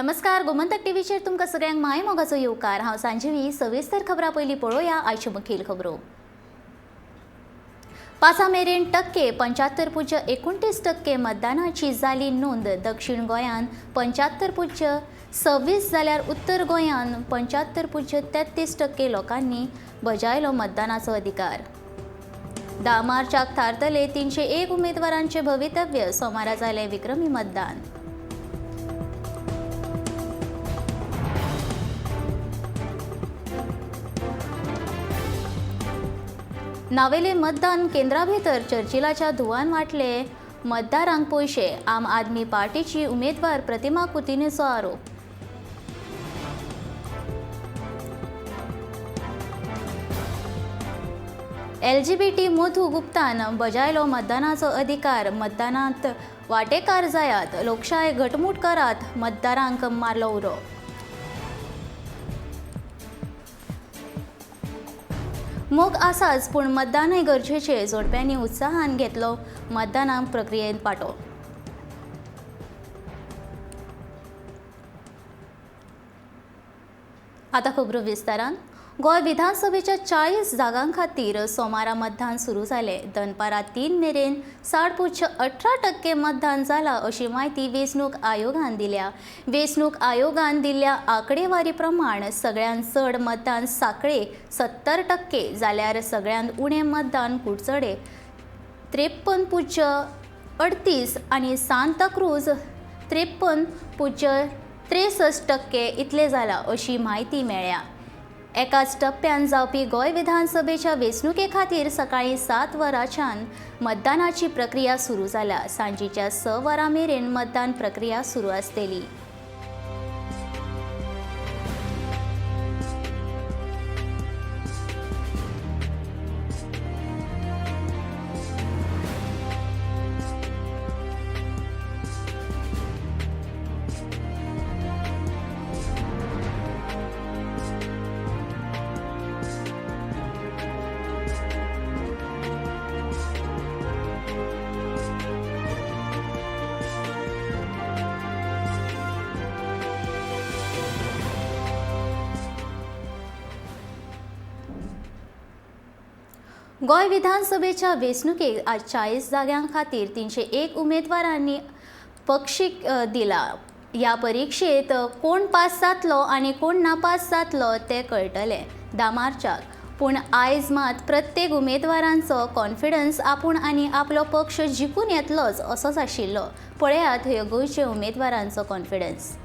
नमस्कार, गोमंतक टीव्हीचेर तुमकां सगळ्यांक माय मोगाचो येवकार. हांव सांजीवी. सविस्तर खबरां पयलीं पळोवया आयच्यो मुखेल खबरो. पांचा मेरेन टक्के 75.29% मतदानाची जाली नोंद. दक्षिण गोंयान 75.26 जाल्यार उत्तर गोंयान 75.33% लोकांनी बजायलो मतदानाचो अधिकार. 10 मार्चाक थारतले 301 उमेदवारांचे भवितव्य. सोमारा जालें विक्रमी मतदान. नावेले मतदान केंद्रा भितर चर्चिलाच्या धुवान वांटले मतदारांक पयशे. आम आदमी पार्टीची उमेदवार प्रतिमा कुतिन्होचो आरोप. एलजीबीटी मधू गुप्तान बजायलो मतदानाचो अधिकार. मतदानात वांटेकार जायात, लोकशाय घटमूट करात, मतदारांक मारलो उरो. मोग आसाच पूण मतदानय गरजेचें. जोडप्यांनी उत्साहान घेतलो मतदाना प्रक्रियेंत वांटो. आतां खबरो विस्तारान. गोंय विधानसभेच्या 40 जागां खातीर सोमारा मतदान सुरू जालें. दनपारां 3 मेरेन 60.18% मतदान जालां अशी म्हायती वेंचणूक आयोगान दिल्या. वेंचणूक आयोगान दिल्ल्या आंकडेवारी प्रमाण सगळ्यांत चड मतदान सांखळे 70% जाल्यार सगळ्यांत उणें मतदान कुडचडे 53.38 आनी सांताक्रूज 53.63% इतलें जालां अशी म्हायती मेळ्ळ्या. एकाच टप्प्यान जावपी गोंय विधानसभेच्या वेंचणुके खातीर सकाळीं 7 वरांच्यान मतदानाची प्रक्रिया सुरू जाल्या. सांजेच्या 6 वरां मेरेन मतदान प्रक्रिया सुरू आसतली. गोंय विधानसभेच्या वेंचणुकेक आज 40 जाग्यां खातीर 301 उमेदवारांनी पक्षीक दिला. ह्या परिक्षेत कोण पास जातलो आनी कोण नापास जातलो तें कळटलें 10 मार्चाक. पूण आयज मात प्रत्येक उमेदवारांचो कॉन्फिडन्स आपूण आनी आपलो पक्ष जिखून येतलोच असोच आशिल्लो. पळयात ह्यो गोंयच्या उमेदवारांचो कॉन्फिडन्स.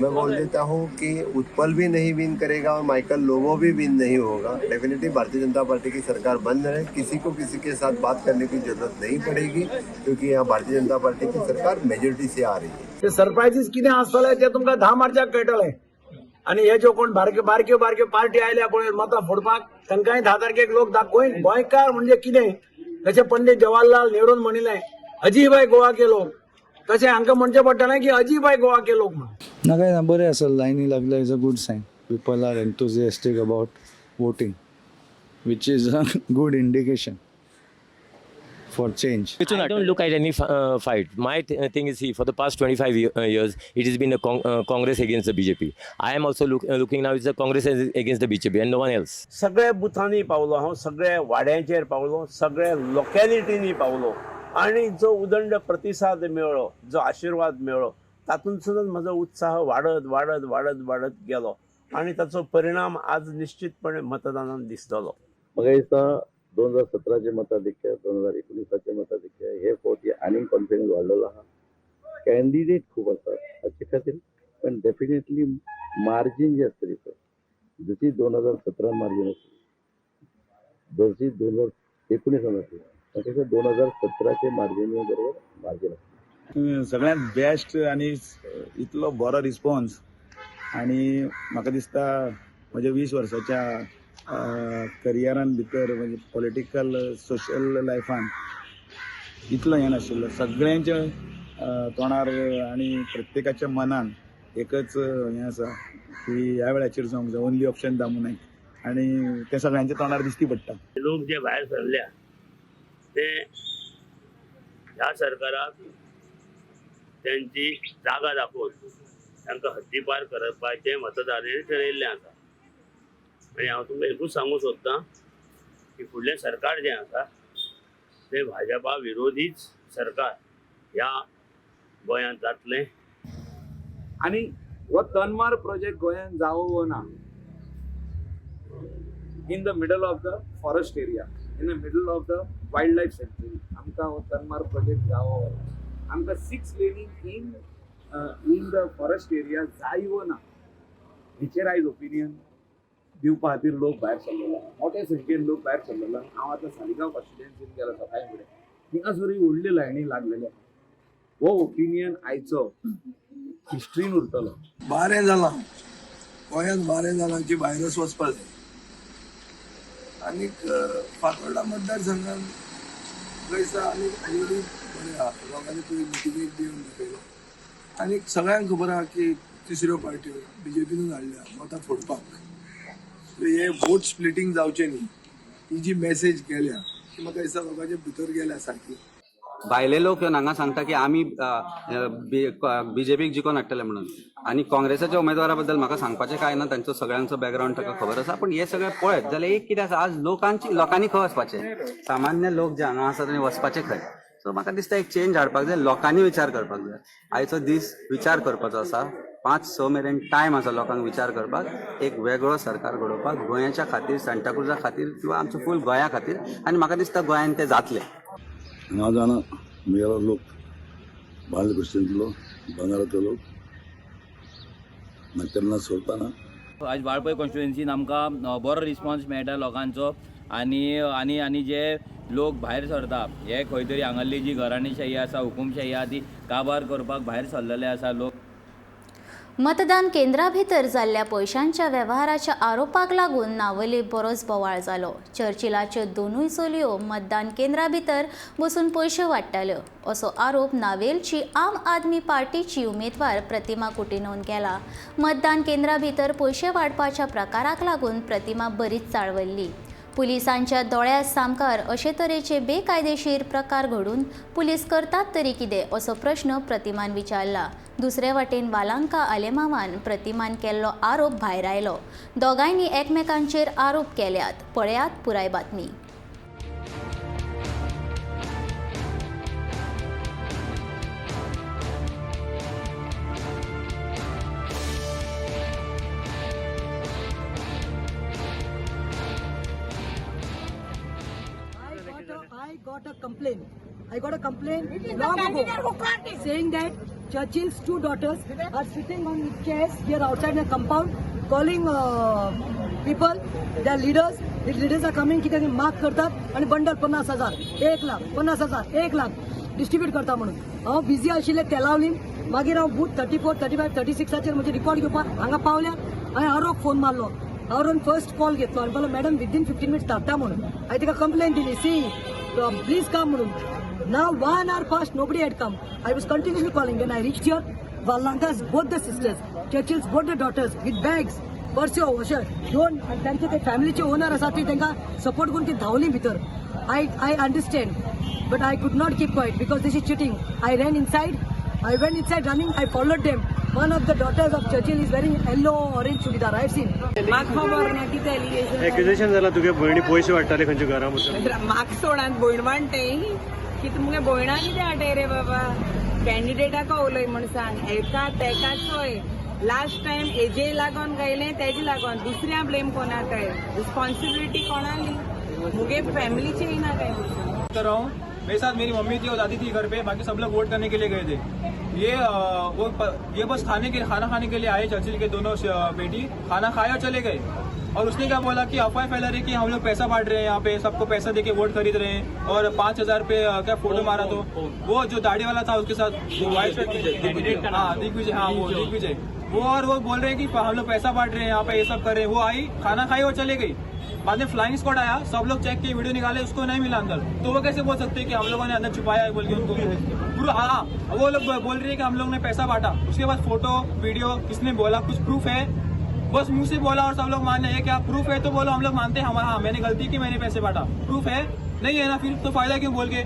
मैं बोल देता हूँ कि उत्पल भी नहीं विन करेगा और माइकल लोबो भी विन नहीं होगा. डेफिनेटली भारतीय जनता पार्टी की सरकार बंद रहे, किसी को किसी के साथ बात करने की जरूरत नहीं पड़ेगी क्योंकि यहाँ भारतीय जनता पार्टी की सरकार मेजोरिटी से आ रही है. सरप्राइजीस कितें आसतले ते तुमकां 10 मार्चाक कळटलें. आनी हे ज्यो कोण बारक्यो बारक्यो बारक्यो पार्टी आयल्या पळय मतां फोडपाक, तांकांय 10 तारखेक लोक दाखोवन गोंयकार म्हणजे कितें, जशें पंडित जवाहरलाल नेहरून म्हणिल्लें अजीब आहे गोवा के लोक, तशें हांकां म्हणचें पडटलें की अजीब आहे गोवा के लोक म्हणून. ना काय ना, बरें आसा. लायनी लागल्या is a good sign. People are enthusiastic about voting, which is a good indication for change. I don't look at any fight. My thing is, see, for the past 25 years, it has been a Congress against the BJP. I am also looking now, it's the Congress against the BJP and no one else. सगळ्या बुथांनी पावलो हांव, सगळ्या वाड्यांचेर पावलो, सगळ्या लोकेलिटींनी पावलो आनी जो उदंड प्रतिसाद मेळ्ळो, जो आशिर्वाद मेळ्ळो, तातूंतसूनच म्हजो उत्साह वाडत वाडत वाडत वाडत गेलो आनी ताचो परिणाम आज निश्चितपणे मतदानान दिसतलो. म्हाका दिसता 2017 मताधिक्य, 2019 मताधिक्य हे फावटी आनीक कॉन्फिडन्स वाडलेलो आहा. कॅन्डिडेट खूब आसात हाचे खातीर, पण डेफिनेटली मार्जीन जी आसतली पळय, जशी 2017 मार्जीन आसली जशी 2019 आसली, म्हाका दिसता 2017 मार्जिनी बरोबर मार्जीन आसली. सगळ्यांत बेस्ट आनी इतलो बरो रिस्पॉन्स आनी म्हाका दिसता म्हज्या 20 वर्साच्या करियरान भितर म्हणजे पॉलिटिकल सोशल लायफान इतलो हें नाशिल्लो. सगळ्यांच्या तोंडार आनी प्रत्येकाच्या मनान एकच हें आसा की ह्या वेळाचेर जावंक जाय, ओनली ऑप्शन दामू नायक. आनी तें सगळ्यांच्या तोंडार दिश्टी पडटा. लोक जे भायर सरल्या ते ह्या सरकाराक त्यांची जागा दाखोवन तांकां हद्दीपार करपाचें मतदारांनी ठरयल्लें आसा. आनी हांव तुमकां एकूच सांगूंक सोदतां की फुडलें सरकार जें आसा तें भाजपा विरोधीच सरकार ह्या गोंयांत जातलें. आनी हो तन्मार प्रोजेक्ट गोंयांत जावो वो ना, in the middle of the forest area, in the middle of the wild life sanctuary आमकां हो तन्मार प्रोजेक्ट जावो वो ना, आमकां 6 laning in the forest area जाय वो ना, हेचेर आयज ओपिनियन दिवपा खातीर लोक भायर सरलेलो आसा, मोठे संख्येन लोक भायर सरलेलो आसा. हांव आतां सालिगांव कॉन्स्टिट्युएन्सीन गेलो सकाळी फुडें, थिंगासरूय व्हडल्यो लायनी लागलेल्यो आसा. हो ओपिनियन आयचो हिस्ट्रीन उरतलो. बारें जालां गोंयांत, बारें जालां की भायरच वचपा जाय. आनीक फातोर्डा मतदारसंघान दिसा आनीक ऑलरेडी बरें आहा, लोकांनी पयलीं मिटिंगेक बी येवन दाखयलो. आनीक सगळ्यांक खबर आहा की तिसऱ्यो पार्ट्यो बीजेपीनूच हाडल्या मतां फोडपाक. सो हे वोट स्प्लिटींग जावचें न्ही ही जी मॅसेज गेल्या ती म्हाका दिसता लोकांच्या भितर गेल्या सारकी. भायले लोक येवन हांगा सांगता की आमी बीजेपीक जिखोवन हाडटले म्हणून, आनी काँग्रेसाच्या उमेदवारा बद्दल म्हाका सांगपाचें कांय ना, तांचो सगळ्यांचो बॅकग्रावंड ताका खबर आसा. पूण हें सगळें पळयत जाल्यार एक कितें आसा, आज लोकांनी खंय वचपाचें, सामान्य लोक जे हांगा आसा तांणी वचपाचें खंय. सो म्हाका दिसता एक चेंज हाडपाक जाय, लोकांनी विचार करपाक जाय. आयचो दीस विचार करपाचो आसा, 5-6 मेरेन टायम आसा लोकांक विचार करपाक, एक वेगळो सरकार घडोवपाक गोंयाच्या खातीर, सांताक्रुजा खातीर किंवा आमच्या फूल गोंया खातीर. आनी म्हाका दिसता गोंयान तें जातलें. हांव जाणा म्हगेलो लोक बांदले गोश्टींतलो भांगराचो लोक म्हाका केन्ना सोडपाना. आज वाळपय कॉन्स्टिट्युएन्सीन आमकां बरो रिस्पॉन्स मेळटा लोकांचो, आनी आनी आनी जे लोक भायर सरता हे खंय तरी हांगासरली जी घराणेशाही आसा, हुकुमशाही आसा, ती काबार करपाक भायर सरलेले आसा लोक. मतदान केंद्रा भितर जाल्ल्या पयशांच्या वेव्हाराच्या आरोपाक लागून नावले बरोच बोवाळ जालो. चर्चिलाच्यो दोनूय चलयो मतदान केंद्रा भितर बसून पयशे वाडटाल्यो असो आरोप नावेलची आम आदमी पार्टीची उमेदवार प्रतिमा कुटिनोन केला. मतदान केंद्रा भितर पयशे वाडपाच्या प्रकाराक लागून प्रतिमा बरीच चाळवल्ली. पुलिसांच्या दोळ्या सामकार अशे तरेचे बेकायदेशीर प्रकार घडून पुलीस करतात तरी कितें असो प्रश्न प्रतिमान विचारला. दुसरे वाटेन वालांका आलेमावान प्रतिमान केल्लो आरोप भायर आयलो. दोगांयनी एकमेकांचेर आरोप केल्यात. पळयात पुराय बातमी. I got a complaint long ago saying that Churchill's 2 daughters are sitting on chairs here outside the compound, calling people, their leaders. The leaders are coming, की त्यांनी माग करतात आणि बंडल 50,000, 1 लाख, 50,000, 1 लाख डिस्ट्रीब्यूट करता म्हणून. हांव बिझी आशिल्ले तेलावलीन, मागीर हांव बूथ 34, 35, 36 म्हजे रिकॉर्ड घेवपाक हांगा पावल्या. हांवें आरोक फोन मारलो, आरोन फर्स्ट कॉल घेतलो आनी म्हणलो मॅडम विदीन 15 मिनिट्स धाडटा म्हणून. हांवें तिका कंप्लेन दिली, सी प्लीज कम म्हणून. Now 1 hour past, nobody had come. I was continuously calling. When I reached here, Valanka's both the sisters, Churchill's both the daughters with bags, पर्स्यो अशे दोन तांचे ते फॅमिलीचे ओनर आसा ती तांकां सपोर्ट करून ती धांवली भितर. I understand, but I could not keep quiet because this is cheating. I ran inside. I went inside running. I followed them. One of the daughters of Churchill is wearing yellow orange chudidar. I have seen. म्हाका खबर ना कितें allegation. एक्युजेशन जाला तुगे भयणी पयशे वाडटाले खंयच्या घरा बसून. म्हाका सोडात भयण वांटे की तुमगे भयणा कितें हाडे रे बाबा, कॅन्डिडेटाक उलय म्हण सांग, एका तेका चोय. लास्ट टायम हेजे लागोन गायलें तेजे लागोन दुसऱ्या ब्लेम कोणाक काय, रिस्पॉन्सिबिलिटी कोणाली, मुगे फॅमिलीची येना काय. कर रहा हूँ, मेरे साथ मेरी मम्मी थी और दादी थी घर पे, बाकी सब लोग वोट करने के लिए गए थे. ये बस खाना खाने के लिए आए, चर्चिल के दोनों बेटी खाना खाए और चले गए. और उसने क्या बोला कि अफवाह फैला रही कि हम लोग पैसा बांट रहे हैं यहाँ पे, सबको पैसा देके वोट खरीद रहे हैं और 5,000 पे क्या फोटो मारा, तो वो जो दाढ़ी वाला था उसके साथ व्हाइट शर्ट, हाँ दिग्विजय, हाँ वो दिग्विजय, वो और वो बोल रहे हैं कि हम लोग पैसा बांट रहे हैं यहाँ पे, ये सब कर रहे हैं. वो आई, खाना खाई और चले गई. बाद में फ्लाइंग स्क्वाड आया, सब लोग चेक किए, वीडियो निकाले, उसको नहीं मिला अंदर. तो वो कैसे बोल सकते हैं कि हम लोगों ने अंदर छुपाया है बोल के उनको पूरा. हाँ वो लोग बोल रहे हैं कि हम लोग ने पैसा बांटा, उसके बाद फोटो वीडियो किसने बोला, कुछ प्रूफ है? बस मुंह से बोला और सब लोग मान रहे हैं। क्या प्रूफ है तो बोलो, हम लोग मानते हैं, हमारा हाँ मैंने गलती की, मैंने पैसे बांटा, प्रूफ है नहीं है ना, फिर तो फायदा क्यों बोल के।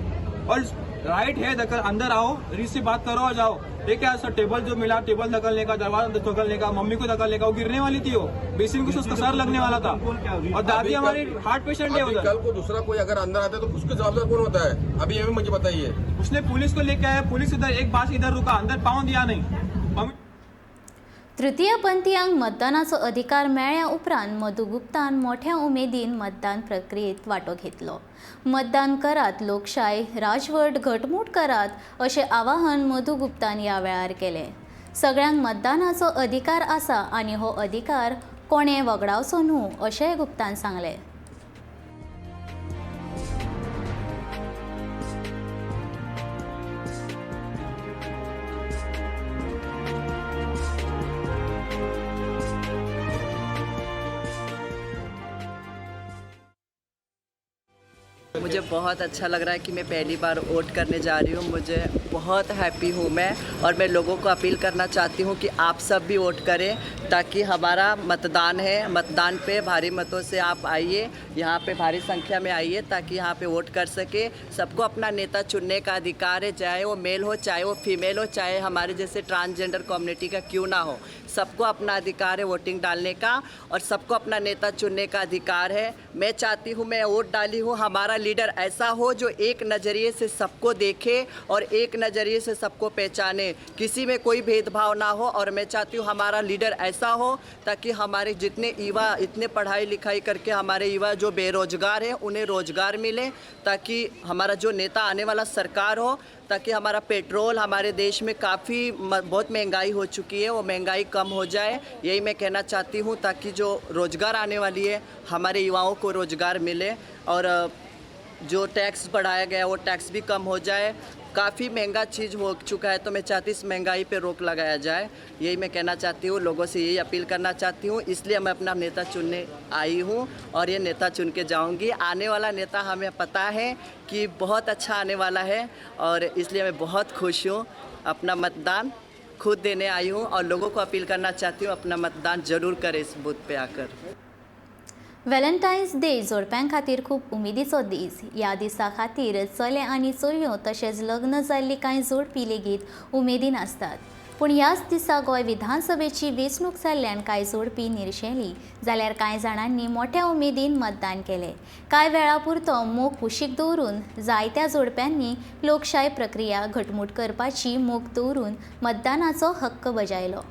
और राइट है दखल, अंदर आओ, रीत से बात करो और जाओ। ये क्या सर, टेबल जो मिला, टेबल धकलने का, दरवाजा धकलने का, मम्मी को धकलने का, वो गिरने वाली थी, वो बेसिन को उसका सर लगने वाला था। और दादी हमारी हार्ट पेशेंट है उधर। कल को दूसरा कोई अगर अंदर आता है तो उसको जवाबदार कौन होता है, अभी ये भी मुझे बताइए। उसने पुलिस को लेके आया, पुलिस इधर एक बास इधर रुका, अंदर पाँव दिया नहीं। तृतीय पंथीयांक मतदानाचो अधिकार मेळ्ळ्या उपरांत मधू गुप्तान मोठ्या उमेदीन मतदान प्रक्रियेत वांटो घेतलो। मतदान करात, लोकशाय राजवट घटमूट करात अशें आवाहन मधू गुप्तान ह्या वेळार केलें। सगळ्यांक मतदानाचो अधिकार आसा आनी हो अधिकार कोणें वगडावचो न्हू अशेंय गुप्तान सांगलें। मुझे बहुत अच्छा लग रहा है कि मैं पहली बार वोट करने जा रही हूँ। मुझे बहुत हैप्पी हूँ मैं, और मैं लोगों को अपील करना चाहती हूँ कि आप सब भी वोट करें ताकि हमारा मतदान है, मतदान पे भारी मतों से आप आइए, यहाँ पे भारी संख्या में आइए ताकि यहाँ पे वोट कर सके। सबको अपना नेता चुनने का अधिकार है, चाहे वो मेल हो, चाहे वो फीमेल हो, चाहे हमारे जैसे ट्रांसजेंडर कम्युनिटी का क्यों ना हो, सबको अपना अधिकार है वोटिंग डालने का और सबको अपना नेता चुनने का अधिकार है। मैं चाहती हूँ, मैं वोट डाली हूँ, हमारा लीडर ऐसा हो जो एक नज़रिए से सबको देखे और एक नज़रिए से सबको पहचाने, किसी में कोई भेदभाव ना हो। और मैं चाहती हूँ हमारा लीडर ऐसा हो ताकि हमारे जितने युवा इतने पढ़ाई लिखाई करके हमारे युवा जो बेरोजगार हैं उन्हें रोजगार मिले, ताकि हमारा जो नेता आने वाला सरकार हो, ताकि हमारा पेट्रोल, हमारे देश में काफ़ी बहुत महंगाई हो चुकी है, वो महंगाई कम हो जाए, यही मैं कहना चाहती हूँ, ताकि जो रोज़गार आने वाली है हमारे युवाओं को रोज़गार मिले और जो टैक्स बढ़ाया गया वो टैक्स भी कम हो जाए। काफ़ी महंगा चीज़ हो चुका है, तो मैं चाहती इस महंगाई पे रोक लगाया जाए, यही मैं कहना चाहती हूँ, लोगों से यही अपील करना चाहती हूँ। इसलिए मैं अपना नेता चुनने आई हूँ और ये नेता चुन के जाऊँगी। आने वाला नेता हमें पता है कि बहुत अच्छा आने वाला है और इसलिए मैं बहुत खुश हूँ। अपना मतदान खुद देने आई हूँ और लोगों को अपील करना चाहती हूँ, अपना मतदान ज़रूर करें इस बूथ पर आकर। व्हॅलेंटायन्स डे जोडप्यां खातीर खूब उमेदीचो दीस। ह्या दिसा खातीर चले आनी चलयो तशेंच लग्न जाल्लीं कांय जोडपी लेगीत उमेदीन आसतात। पूण ह्याच दिसा गोंय विधानसभेची वेंचणूक जाल्ल्यान कांय जोडपी निर्शेली जाल्यार कांय जाणांनी मोठ्या उमेदीन मतदान केलें। कांय वेळा पुरतो मोग कुशीक दवरून जायत्या जोडप्यांनी लोकशाय प्रक्रिया घटमूट करपाची मोग दवरून मतदानाचो हक्क बजायलो।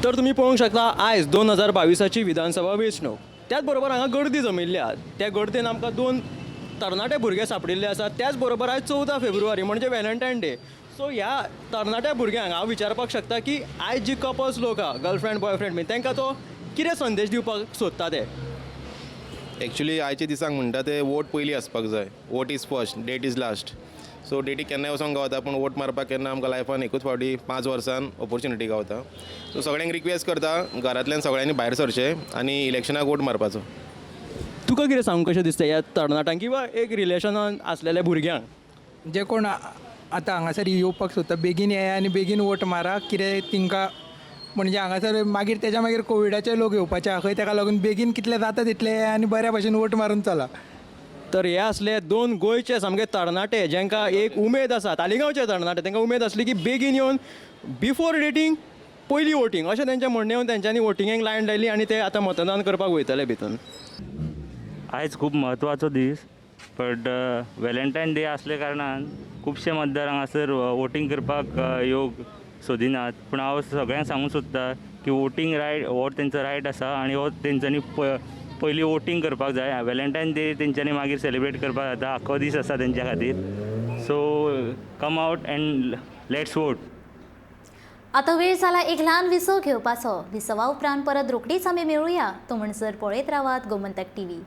तर तुमी पळोवंक शकता आयज 2022 विधानसभा वेंचणूक, त्याच बरोबर हांगा गर्दी जमिल्ली आहा। त्या गर्देन आमकां दोन तरणाटे भुरगे सापडिल्ले आसात। त्याच बरोबर आयज 14 फेब्रुवारी म्हणजे व्हॅलेंटायन डे। सो ह्या तरणाट्या भुरग्यांक हांव विचारपाक शकता की आयज जी कपल्स लोक आहा, गर्लफ्रेंड बॉयफ्रेंड बीन, तांकां तो कितें संदेश दिवपाक सोदता ते? एक्चुली आयच्या दिसाक म्हणटा ते वोट पयलीं आसपाक जाय। Vote is first, date is last. So deity केन्नाय वचोंक गावता, पूण वोट मारपाक केन्ना आमकां लायफान एकूच फावटी 5 वर्सान ऑपोर्चुनिटी गावता। सो सगळ्यांक रिक्वेस्ट करता घरांतल्यान सगळ्यांनी भायर सरचें आनी इलेक्शनाक वोट मारपाचो। तुका कितें सांगूंक कशें दिसता ह्या तरणाट्यांक किंवा एक रिलेशनान आसलेल्या भुरग्यांक? जे कोण आतां हांगासर येवपाक सोदता बेगीन येया आनी बेगीन वोट मारा, कितें तिंकां म्हणजे हांगासर मागीर तेच्या मागीर कोविडाचे लोक येवपाचे आहा खंय, तेका लागून बेगीन कितले जाता तितले येया आनी बऱ्या भशेन वोट मारून चला। तर हे असले दोन गोंयचे सामके तरणाटे जांकां एक उमेद आसा, तालिगांवचे तरणाटे, तांकां उमेद आसली की बेगीन येवन बिफोर डेटींग पयलीं वोटींग अशें तेंचें म्हणणें येवन तेंच्यांनी वोटिंगेक लायन लायली आनी ते आतां मतदान करपाक वयतले भितर। आयज खूब म्हत्वाचो दीस, बट व्हॅलेंटायन डे आसले कारणान खुबशे मतदार हांगासर वोटींग करपाक येवंक सोदिनात। पूण हांव सगळ्यांक सांगूंक सोदता की वोटींग रायट हो तेंचो रायट आसा आनी हो तेंच्यांनी पयलीं वोटींग करपाक जाय। व्हॅलेंटायन डे तेंच्यांनी मागीर सेलिब्रेट करपाक जाता, आख्खो दीस आसा तेंच्या खातीर। So come out and let's vote. आतां वेळ जाला एक ल्हान विसव घेवपाचो। विसवा उपरांत परत रोखडीच आमी मेळुया, तो म्हणसर पळयत रावात गोमंतक टीव्ही।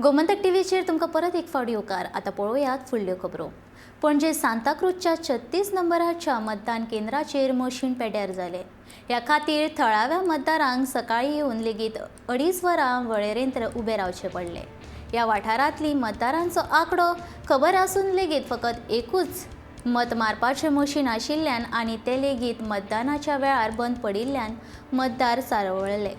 गोमंतक टीव्हीचेर तुमकां परत एक फावट येवकार. आतां पळोवयात फुडल्यो खबरो. पणजे सांताक्रूजच्या 36 नंबराच्या मतदान केंद्राचेर मशीन पेड्यार जालें. ह्या खातीर थळाव्या मतदारांक सकाळीं येवन लेगीत 2.5 वरां वळेरेंत उबे रावचे पडले. ह्या वाठारांतली मतदारांचो आंकडो खबर आसून लेगीत फकत एकूच मत मारपाचें मशीन आशिल्ल्यान आनी ते लेगीत मतदानाच्या वेळार बंद पडिल्ल्यान मतदार चाळवले.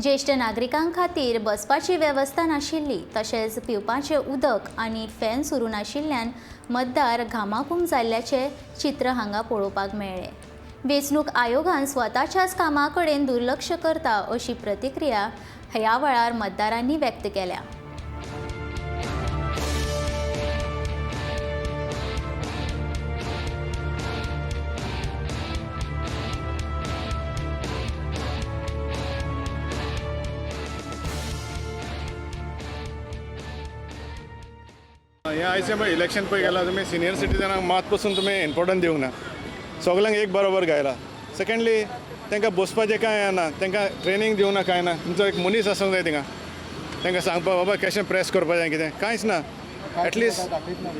ज्येश्ठ नागरिकां खातीर बसपाची वेवस्था नाशिल्ली, तशेंच पिवपाचें उदक आनी फॅन सुरू नाशिल्ल्यान मतदार घामाघूम जाल्ल्याचें चित्र हांगा पळोवपाक मेळ्ळें. वेंचणूक आयोगान स्वताच्याच कामा कडेन दुर्लक्ष करता अशी प्रतिक्रिया ह्या वेळार मतदारांनी व्यक्त केल्या. हें आयचें पळय इलेक्शन पळय गेला तुमी सिनियर सिटीजनांक मात पसून तुमी इम्पोर्टंट दिवंक ना, सगल्यांक एक बरोबर गायला. सेकेंडली तांकां बसपाचें कांय ना, तांकां ट्रेनींग दिवंक ना, कांय ना. तुमचो एक मनीस आसूंक जाय थिंगा, तांकां सांगपाक बाबा कशें प्रेस करपाचें कितें, कांयच ना. एटलिस्ट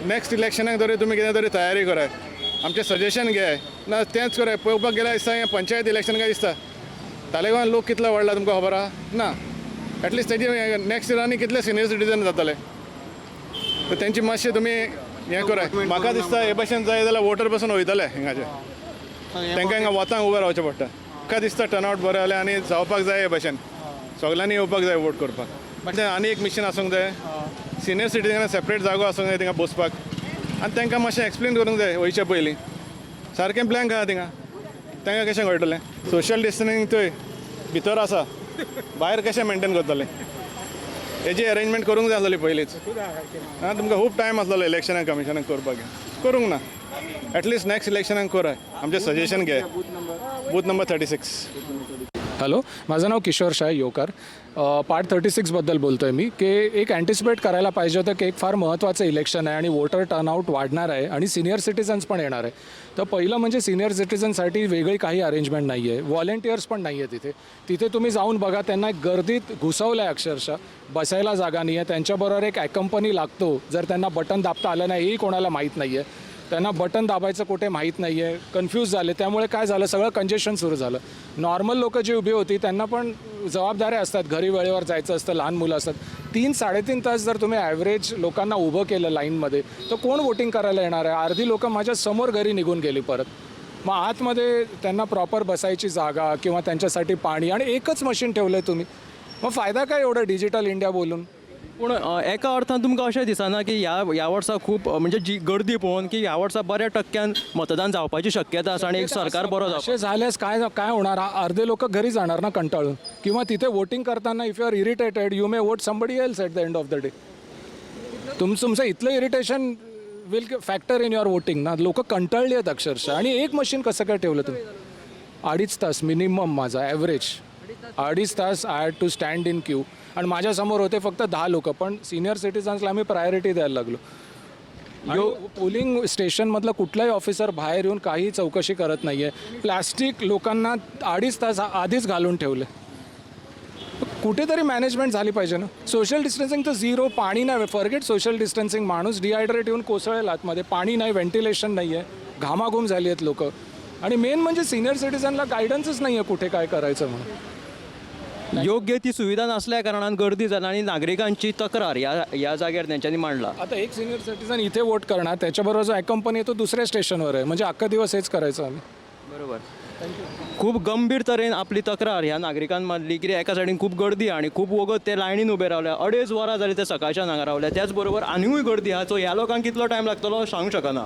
नॅक्स्ट इलेक्शनाक तरी तुमी कितें तरी तयारी कराय, आमचें सजेशन घेय ना तेंच कराय. पळोवपाक गेल्यार दिसता हें पंचायत इलेक्शन काय दिसता. तालेगांवान लोक कितलो वाडला तुमकां खबर आहा ना. एटलिस्ट तेजी नॅक्स्ट इयरांनी कितले सिनियर सिटीजन जातले, तर तेंची मातशें तुमी हें कराय. म्हाका दिसता हे भाशेन जाय जाल्यार वोटर पसून वयतले हिंगाचे, तांकां हिंगा वतांक उबें रावचें पडटा. म्हाका दिसता टर्नआवट बरें जालें आनी जावपाक जाय हे भाशेन, सगल्यांनी येवपाक जाय वोट करपाक. आनी एक मिशन आसूंक जाय, सिनियर सिटीजनां सेपरेट जागो आसूंक जाय थिंगा बसपाक, आनी तांकां मातशें एक्सप्लेन करूंक जाय वयचे पयलीं. सारकें ब्लँक आहा थिंगा, तांकां कशें कळटलें? सोशल डिस्टन्सिंग थंय भितर आसा, भायर कशें मेनटेन करतलें? हेजी अरेंजमेंट करूंक जाय आसलेली पयलींच. आं, तुमकां खूब टायम आसलेलो इलेक्शनाक कमिशनाक करपाक, करूंक ना. एटलिस्ट नॅक्स्ट इलेक्शनाक कराय, आमचें सजेशन घे. Booth number 36. Hello, माझं नाव किशोर शाह येवकार. पार्ट 36 बद्दल बोलतो आहे मी, की एक अँटिसिपेट करायला पाहिजे होतं की एक फार महत्त्वाचं इलेक्शन आहे आणि वोटर टर्नआउट वाढणार आहे आणि सिनियर सिटीजन्स पण येणार आहे. तर पहिलं म्हणजे सिनियर सिटीजनसाठी वेगळी काही अरेंजमेंट नाही आहे, व्हॉलेंटियर्स पण नाही आहे तिथे. तिथे तुम्ही जाऊन बघा, त्यांना गर्दीत घुसवलं आहे अक्षरशः, बसायला जागा नाही आहे. त्यांच्याबरोबर एक ॲकंपनी लागतो, जर त्यांना बटन दाबता आलं नाही हेही कोणाला माहीत नाही आहे, त्यांना बटन दाबायचं कुठे माहीत नाही आहे, कन्फ्यूज झाले. त्यामुळे काय झालं, सगळं कंजेशन सुरू झालं. नॉर्मल लोकं जी उभी होती त्यांना पण जबाबदाऱ्या असतात, घरी वेळेवर जायचं असतं, लहान मुलं असतात. 3-3.5 तास जर तुम्ही ॲव्हरेज लोकांना उभं केलं लाईनमध्ये तर कोण वोटिंग करायला येणार आहे? अर्धी लोकं माझ्यासमोर घरी निघून गेली परत. मग आतमध्ये त्यांना प्रॉपर बसायची जागा किंवा त्यांच्यासाठी पाणी आणि एकच मशीन ठेवलं आहे तुम्ही, मग फायदा काय एवढं डिजिटल इंडिया बोलून? पूण एका अर्थान तुमकां अशें दिसना की ह्या ह्या वर्सा खूब म्हणजे जी गर्दी पळोवन की ह्या वर्सा बऱ्या टक्क्यान मतदान जावपाची शक्यता आसा आनी एक सरकार बरो जावपा? अशें जाल्यार काय काय होणार? अर्धे लोक घरी जाणार ना कंटाळून, किंवा तिथे वोटिंग करताना if you are irritated you may vote somebody else at the end of the day. तुमचं इतलं irritation will factor in your voting ना. लोक कंटाळली आहेत अक्षरशः. आणि एक मशीन कसं काय ठेवलं तुम्ही? 2.5 तास मिनिमम माझा ॲव्हरेज 2.5 तास I had to stand in queue. आणि माझ्यासमोर होते फक्त 10 लोक, पण सिनियर सिटीजन्सला आम्ही प्रायोरिटी द्यायला लागलो. यो पोलिंग स्टेशनमधलं कुठलाही ऑफिसर बाहेर येऊन काही चौकशी करत नाही आहे. प्लॅस्टिक लोकांना 2.5 तास आधीच घालून ठेवले. कुठेतरी मॅनेजमेंट झाली पाहिजे ना. सोशल डिस्टन्सिंग तर झिरो, पाणी नाही, फॉरगेट सोशल डिस्टन्सिंग. माणूस डिहायड्रेट येऊन कोसळेल आतमध्ये, पाणी नाही, व्हेंटिलेशन नाही आहे, घामाघूम झाली आहेत लोकं. आणि मेन म्हणजे सिनियर सिटीजनला गायडन्सच नाही आहे कुठे काय करायचं म्हणून. योग्य ती सुविधा नासल्या कारणान गर्दी जाला आनी नागरिकांची तक्रार ह्या ह्या जाग्यार तेंच्यांनी मांडला. आता एक सिनियर सिटीजन इथे वोट करणार, त्याच्याबरोबर जो अकंपनी आहे तो दुसऱ्या स्टेशनवर आहे, म्हणजे अख्खा दिवस हेच करायचं आम्ही. बरोबर. खूब गंभीर तरेन आपली तक्रार ह्या नागरिकान मांडली. कित्याक एका सायडीन खूब गर्दी आनी खूब वगत ते लायनीन उबे रावल्या, 2.5 वरां जालीं ते सकाळच्यान हांगा रावल्या. त्याच बरोबर आनिकूय गर्दी आहा, सो ह्या लोकांक कितलो टायम लागतलो सांगूंक शकना.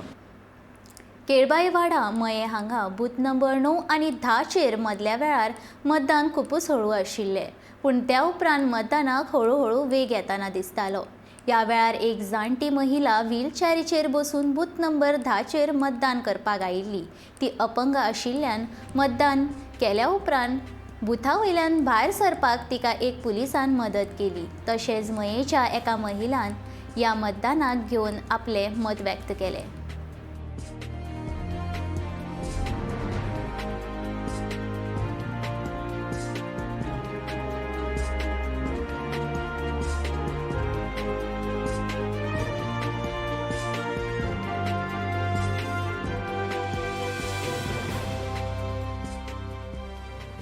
केळबाईवाडा मये हांगा बूथ नंबर 9 आनी 10 चेर मदल्या वेळार मतदान खुपूच हळू आशिल्लें, पूण त्या उपरांत मतदानाक हळूहळू वेग येताना दिसतालो. ह्या वेळार एक जाणटी महिला व्हीलचॅरीचेर बसून बूथ नंबर 10 चेर मतदान करपाक आयिल्ली. ती अपंग आशिल्ल्यान मतदान केल्या उपरांत बुथा वयल्यान भायर सरपाक तिका एक पुलिसान मदत केली. तशेंच मयेच्या एका महिलान ह्या मतदानाक घेवन आपलें मत व्यक्त केलें.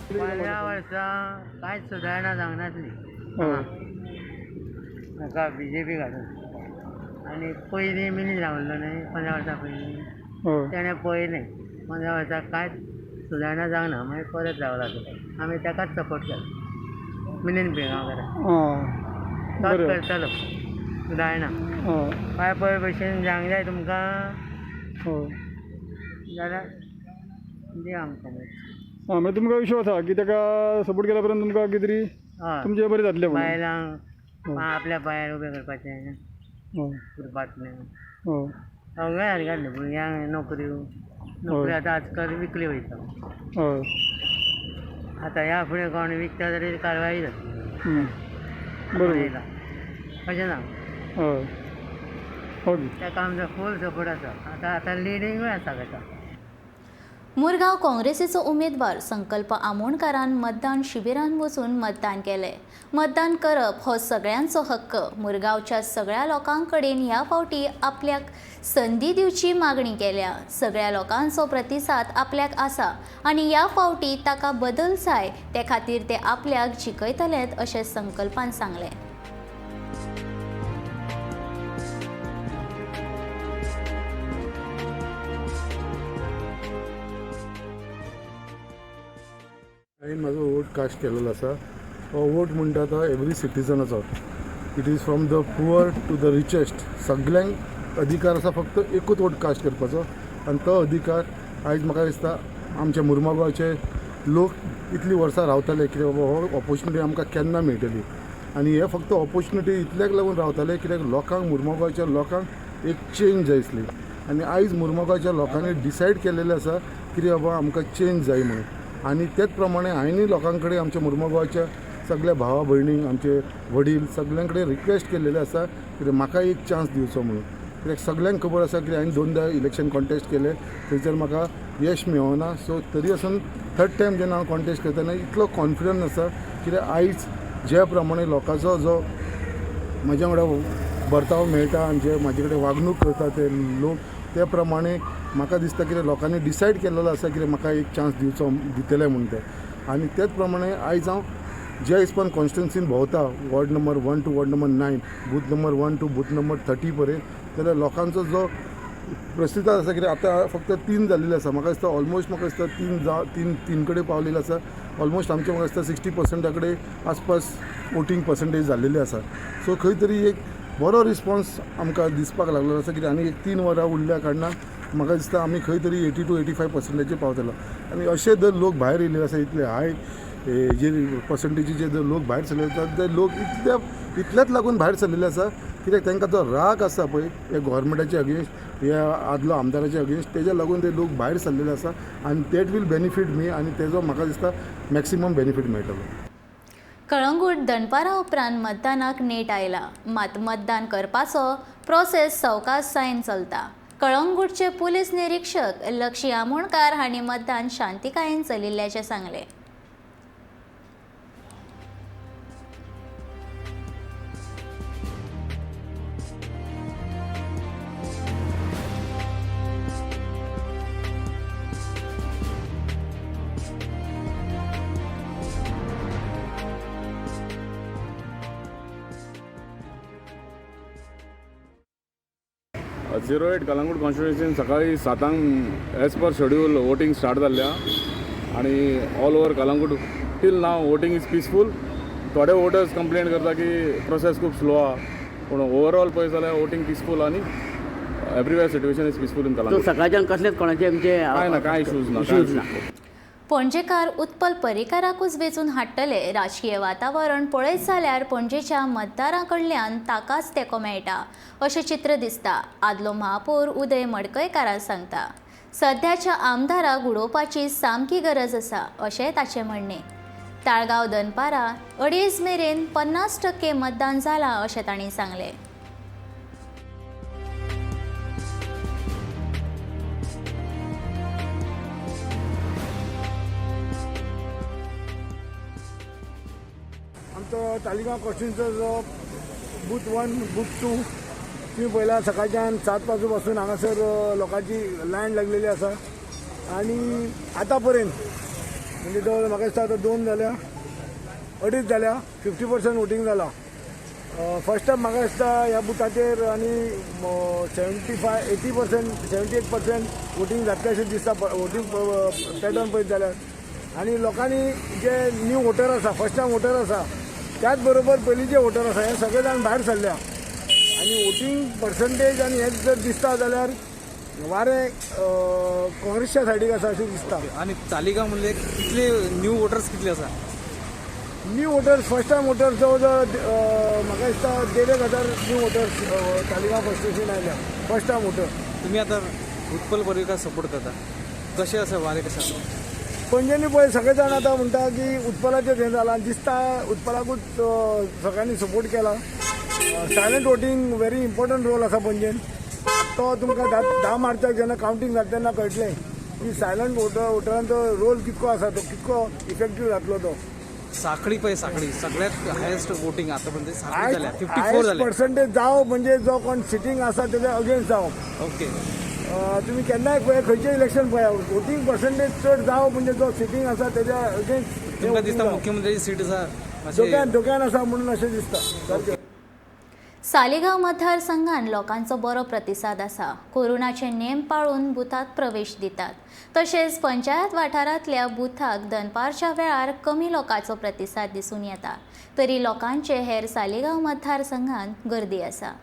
15 वर्सां कांयच सुदारणा जावंक नासली हाका बीजेपी घालून. आनी पयलीं मिनीन रावल्लो न्हय 15 वर्सां पयलीं, तेणें पळयलें 15 वर्सां कांयच सुदारणा जावंक ना, मागीर परत रावला तो. आमी ताकाच सपोर्ट केलो, मिनीन पिळगांवकाराक. तोच करतलो सुदारणा. पांय पळय भशेन जावंक जाय तुमकां जाल्यार दी आमकां. म्हणजे तुमकां विश्वास आसा की ताका सपोर्ट केल्या उपरांत तुमकां कितें तरी तुमचें बरें जातलें म्हणून? बायलांक आपल्या पांयार उबें करपाचें, उरपाचें सगळें सारकें जालें. भुरग्यांक नोकऱ्यो, नोकऱ्यो आतां आजकाल विकली वयता. आतां ह्या फुडें कोण विकता जाल्यार कारवाय जातली. बरोबर, अशें ना. ताका आमचो फूल सपोर्ट आसा. आतां आतां लिडींगूय आसा ताका. मुरगांव काँग्रेसीचो उमेदवार संकल्प आमोणकारान मतदान शिबिरान वचून मतदान केलें. मतदान करप हो सगळ्यांचो हक्क. मुरगांवच्या सगळ्या लोकां कडेन ह्या फावटी आपल्याक संदी दिवची मागणी केल्या. सगळ्या लोकांचो प्रतिसाद आपल्याक आसा आनी ह्या फावटी ताका बदल जाय, ते खातीर ते आपल्याक जिखयतलेत अशें संकल्पान सांगलें. हांवें म्हाजो वोट कास्ट केलेलो आसा. हो वोट म्हणटा तो every सिटीजनाचो. It is from the poor to the richest, सगल्यांक अधिकार आसा फक्त एकूच वोट कास्ट करपाचो. आनी तो अधिकार आयज म्हाका दिसता आमच्या मुरमागांवचे लोक इतलीं वर्सां रावताले कित्याक बाबा हो ऑपोर्चुनिटी आमकां केन्ना मेळटली. आनी हे फक्त ऑपोर्चुनिटी इतल्याक लागून रावताले कित्याक लोकांक, मुरमागांवच्या लोकांक एक चेंज जाय आसली. आनी आयज मुरमागांवच्या लोकांनी डिसायड केलेलें आसा कितें बाबा आमकां चेंज जाय म्हणून. आनी तेच प्रमाणे हांवें लोकां कडेन, आमच्या मुरमागांवच्या सगल्या भावा भयणींक, आमचे वडील सगल्यां कडेन रिक्वेस्ट केलेलें आसा कित्याक म्हाका एक चान्स दिवचो म्हणून. कित्याक सगल्यांक खबर आसा की हांवें 2दा इलेक्शन कॉन्टेस्ट केलें, थंयसर म्हाका यश मेळना. सो तरी आसून थर्ड टायम जेन्ना हांव कॉन्टेस्ट करतना इतलो कॉन्फिडन्स आसा कित्याक आयज ज्या प्रमाणे लोकांचो जो म्हज्या वांगडा बर्ताव मेळटा आनी जे म्हाजे कडेन वागणूक करता ते लोक, ते प्रमाणे म्हाका दिसता कितें लोकांनी डिसायड केलेलो आसा कितें म्हाका एक चान्स दिवचो, दितले म्हूण ते. आनी तेच प्रमाणे आयज हांव ज्या हिसपान कॉन्स्टिट्युन्सीन भोंवता, ward number 1 to ward number 9, booth number 1 to booth number 30 पर्यंत, जाल्यार लोकांचो जो प्रतिसाद आसा कितें आतां फक्त 3 जाल्लेले आसा. म्हाका दिसता ऑलमोस्ट, म्हाका दिसता 3 कडेन पावलेले आसा. ऑलमोस्ट आमचे म्हाका दिसता 60% कडेन आसपास वोटींग पर्संटेज जाल्लेली आसा. सो खंय तरी एक बरो रिस्पॉन्स आमकां दिसपाक लागलेलो आसा कित्याक आनी एक 3 वरां उरल्या कारणान म्हाका दिसता आमी खंय तरी 80 to 85% पावतलो. आनी अशे जर लोक भायर येयल्ले आसा, इतले हाय जे पर्संटेजीचे जर लोक भायर सरले आसा, ते लोक इतल्याच लागून भायर सरलेले आसा कित्याक तांकां जो राग आसा पळय ह्या गोवोरमेंटाचे अगेन्स्ट, ह्या आदलो आमदाराचे अगेन्स्ट, तेज्या लागून ते लोक भायर सरलेले आसा. आनी that will benefit मी, आनी तेजो म्हाका दिसता मॅक्सिमम बेनिफीट मेळटलो. कळंगूट दनपारा उपरांत मतदानाक नेट आयला, मात मतदान करपाचो प्रोसेस सवकासायेन चलता. कळंगूटचे पुलीस निरीक्षक लक्षी आमोणकार हांणी मतदान शांतिकायेन चलिल्ल्याचें सांगलें. झिरो 8 कलंगूट कॉन्स्टिट्युएन्सीन सकाळी 7 as per schedule voting start जाल्ल्या आनी all over Calangute till now voting is peaceful. थोडे वोटर्स कंप्लेन करता की प्रोसेस खूब स्लो आहा, पूण ओवरऑल पळय जाल्यार वोटींग पिसफूल आनी everywhere situation is peaceful in Calangute. सकाळच्यान कसलेच कोणाचे आमचे कांय ना, कांय इशूज ना, इशूज ना. पणजेकार उत्पल पर्रीकाराकूच वेंचून हाडटले. राजकीय वातावरण पळयत जाल्यार पणजेच्या मतदारां कडल्यान ताकाच तेंको मेळटा अशें चित्र दिसता. आदलो महापौर उदय मडकयकारान सांगता, सध्याच्या आमदाराक उडोवपाची सामकी गरज आसा अशें ताचें म्हणणें. ताळगांव दनपारा 2.5 मेरेन 50% मतदान जालां अशें तांणी सांगलें. आमचो तालिगांव कॉन्स्टिट्युएन्सीचो जो बूथ 1 बूथ 2 तुमी पळयला सकाळच्यान 7 वाजू पासून हांगासर लोकांची लायन लागलेली आसा आनी आतां पर्यंत म्हणजे जवळ म्हाका दिसता आतां 2 जाल्या 2.5 जाल्या 50% वोटींग जाला. फर्स्ट टायम म्हाका दिसता ह्या बुथाचेर आनी 75 80% 78% वोटींग जातलें अशें दिसता वोटींग पॅटर्न पळयत जाल्यार. आनी लोकांनी जे न्यू वोटर आसा, फर्स्ट टायम वोटर आसा, त्याच बरोबर पयलींचे वोटर आसा, हे सगळे जाण भायर सरल्या आनी वोटींग पर्संटेज आनी हें जर दिसता जाल्यार वारें काँग्रेसच्या सायडीक आसा अशें दिसता. आनी तालिगांव म्हणले कितले न्यू वोटर्स कितले आसा? New voters first time voters जवळ जवळ म्हाका दिसता 1,500 न्यू वोटर्स तालिगांव कॉन्स्टिट्युएन्सीन आयल्या फर्स्ट टायम वोटर. तुमी आतां उत्पल पर्रीकार सपोर्ट करता, कशें आसा वारें कशें आसा? पणजेनी पळय सगळे जाण आतां म्हणटा की उत्पलाचें हें जालां दिसता, उत्पलाकूच सगळ्यांनी सपोर्ट केला. Silent voting very important role आसा पणजेन, तो तुमकां 10 मार्चाक जेन्ना कावंटींग जाता तेन्ना कळटलें की सायलंट वोटरांचो रोल कितको आसा, तो कितको इफेक्टीव जातलो. तो साखळी पळय, साखळी सगळ्यात हायेस्ट वोटींग आतापर्यंत साखळी जाल्या 54 जाल्या पर्संटेज जावं म्हणजे जो कोण सिटींग आसा तेज्या अगेन्स्ट जावं. ओके, तुमी केन्नाय पळय खंयचें इलेक्शन पळया वोटींग पर्संटेज चड जावं म्हणजे जो सिटींग आसा तेज्या अगेन्स्ट. तुमकां दिसता मुख्यमंत्र्याची सीट आसा धोक्यान आसा म्हणून अशें दिसता. सालिगांव मतदारसंघान लोकांचो बरो प्रतिसाद आसा. कोरोनाचे नेम पाळून बुथात प्रवेश दितात. तशेंच पंचायत वाठारांतल्या बुथाक दनपारच्या वेळार कमी लोकांचो प्रतिसाद दिसून येता, तरी लोकांचे हेर सालिगांव मतदारसंघान गर्दी आसा.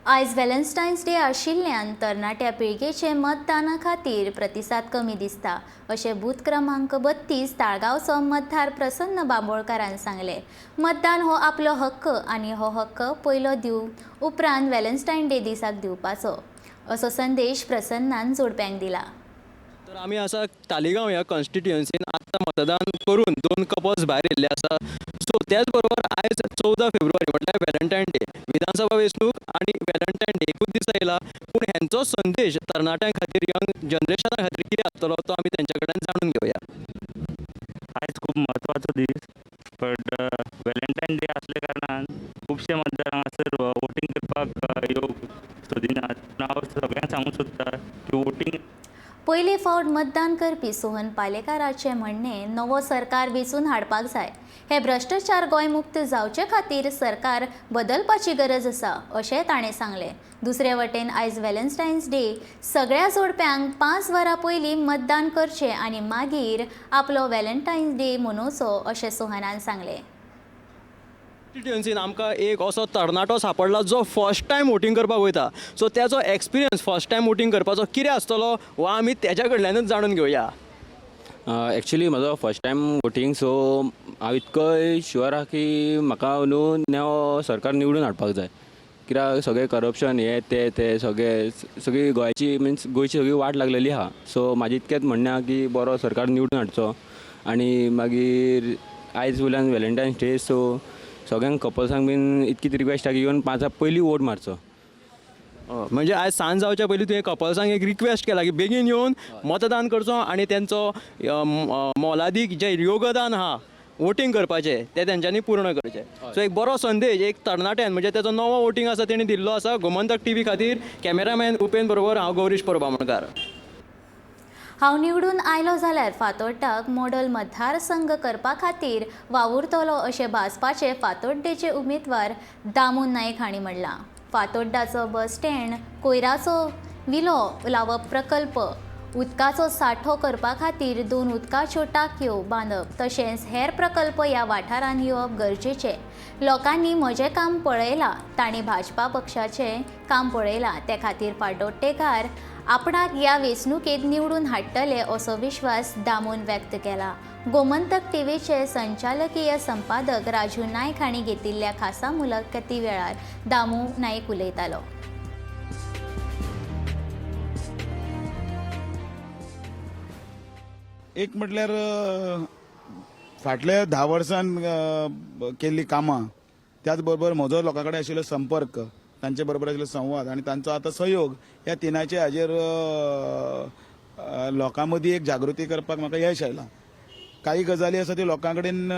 आयज व्हॅलेंटायन्स डे आशिल्ल्यान तरणाट्या पिळगेचे मतदाना खातीर प्रतिसाद कमी दिसता अशें बूथ क्रमांक 32 ताळगांवचो मतदार प्रसन्न बांबोळकारान सांगलें. मतदान हो आपलो हक्क आनी हो हक्क पयलो दिवन उपरांत व्हॅलेंटायन डे दिसाक दिवपाचो असो संदेश प्रसन्नान जोडप्यांक दिला. तर आमी आसा तालिगांव ह्या कॉन्स्टिट्युएन्सीन आतां मतदान करून 2 कपल्स भायर येयल्ले आसा. सो त्याच बरोबर आयज 14 फेब्रुवारी म्हटल्यार व्हॅलेंटायन डे, विधानसभा वेंचणूक आनी व्हॅलेंटायन डे एकूच दीस आयला, पूण हेंचो संदेश तरणाट्यां खातीर, यंग जनरेशना खातीर कितें आसतलो तो आमी तेंच्या कडल्यान जाणून घेवया. आयज खूब म्हत्वाचो दीस, बट व्हॅलेंटायन डे आसल्या कारणान खुबशे मतदार हांगासर वोटींग करपाक येवंक सोदिनात. पूण हांव सगळ्यांक सांगूंक सोदता की वोटींग. पयले फावट मतदान करपी सोहन पालेकाराचें म्हणणें नवो सरकार वेंचून हाडपाक जाय. हे भ्रश्टाचार गोंय मुक्त जावचे खातीर सरकार बदलपाची गरज आसा अशें ताणें सांगलें. दुसरे वटेन आयज व्हॅलेंटायन्स डे सगळ्या जोडप्यांक 5 वरां पयलीं मतदान करचें आनी मागीर आपलो व्हॅलेंटायन्स डे मनोवचो अशें सोहनान सांगलें. कॉन्स्टिट्युएन्सीन आमकां एक असो तरणाटो सापडला जो फर्स्ट टायम वोटींग करपाक वयता. सो त्याचो एक्सपिरियन्स फर्स्ट टायम वोटींग करपाचो कितें आसतलो हो आमी तेज्या कडल्यानूच जाणून घेवया. एक्चुली म्हजो फर्स्ट टायम वोटींग, सो हांव इतको शुअर आहा की म्हाका न्हू नवो सरकार निवडून हाडपाक जाय. कित्याक सगळें करप्शन हें तें तें सगळें सगळी गोंयची मिन्स गोंयची सगळी वाट लागलेली आहा. सो म्हाजें इतकेंच म्हणणें आहा की बरो सरकार निवडून हाडचो. आनी मागीर आयज वयल्यान व्हॅलेंटायन्स डे, सो सगळ्यांक कपल्सांक बीन इतकीच रिक्वेस्ट आहा की येवन 5 पयलीं वोट मारचो. म्हणजे आयज सांज जावच्या पयलीं तुवें कपल्सांक एक रिक्वेस्ट केला की बेगीन येवन मतदान करचो आनी तेंचो मोलादीक जें योगदान आहा वोटींग करपाचें तें तेंच्यांनी पूर्ण करचें. सो एक बरो संदेश एक तरणाट्यान म्हणजे तेजो नवो वोटींग आसा तेणी दिल्लो आसा. गोमंतक टीव्ही खातीर कॅमेरामॅन उपेन बरोबर हांव गौरीश परबामणकार. हांव निवडून आयलो जाल्यार फातोड्डाक मॉडल मतदारसंघ करपा खातीर वावुरतलो अशें भाजपाचे फातोड्डेचे उमेदवार दामू नायक हांणी म्हणलां. फातोड्डाचो बस स्टँड, कोयराचो विलो लावप प्रकल्प, उदकाचो सांठो करपा खातीर 2 उदकाच्यो टाकयो बांदप तशेंच हेर प्रकल्प ह्या वाठारांत येवप गरजेचें. लोकांनी म्हजें काम पळयलां, तांणी भाजपा पक्षाचें काम पळयलां, ते खातीर फातोड्डेकार आपणाक ह्या वेंचणुकेंत निवडून हाडटले असो विश्वास दामून व्यक्त केला. गोमंतक टीव्हीचे संचालकीय संपादक राजू नायक हांणी घेतिल्ल्या खासा मुलाखती वेळार दामू नायक उलयतालो. एक म्हटल्यार फाटल्या 10 वर्सान केल्ली कामां, त्याच बरोबर म्हजो लोकां कडेन आशिल्लो संपर्क, तांचे बरोबर आशिल्लो संवाद आनी तांचो आतां सहयोग, ह्या तिनाचे हाजेर लोकां मदीं एक जागृती करपाक म्हाका यश आयलां. काही गजाली आसा त्यो लोकां कडेन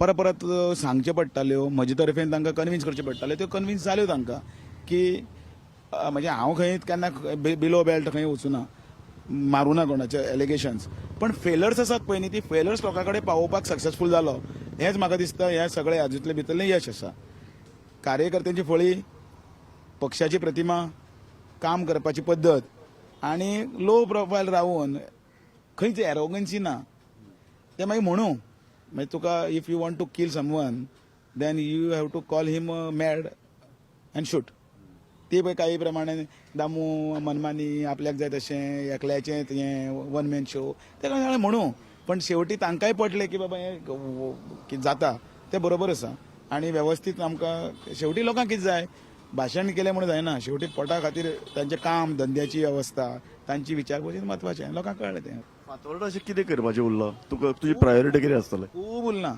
परत परत सांगच्यो पडटाल्यो, म्हजे तर्फेन तांकां कन्विन्स करच्यो पडटाल्यो, त्यो कन्विन्स जाल्यो तांकां की म्हणजे हांव खंय केन्ना बिलो बेल्ट खंय वचूना, मारूना कोणाचे एलिगेशन्स, पण फेलर्स आसात पळय न्ही, ती फेलर्स लोकां कडेन पावोवपाक सक्सेसफूल जालो हेंच म्हाका दिसता ह्या सगळ्या हातूंतले भितरलें यश आसा. कार्यकर्त्यांची फळी, पक्षाची प्रतिमा, काम करपाची पद्दत आनी लो प्रोफायल रावून खंयच एरोगन्सी ना. ते मागीर म्हणू मागीर तुका if you want to kill someone then you have to call him mad and shoot. ती पळय काही प्रमाणे दामू मनमानी, आपल्याक जाय तशें, एकल्याचें हें वन मॅन शो, तेका सगळें म्हणू, पण शेवटी तांकांय पटलें की बाबा हें कितें जाता तें बरोबर आसा आनी वेवस्थीत आमकां शेवटी लोकांक कितें जाय, भाशण केलें म्हणून जायना, शेवटी पोटा खातीर तांचें काम, धंद्याची वेवस्था, तांची विचारपूस म्हत्वाचें, लोकांक कळ्ळें तें. फातोर्डा अशें कितें करपाचें उरलां तुका, तुजी प्रायोरिटी कितें आसतलें? खूब उरलां.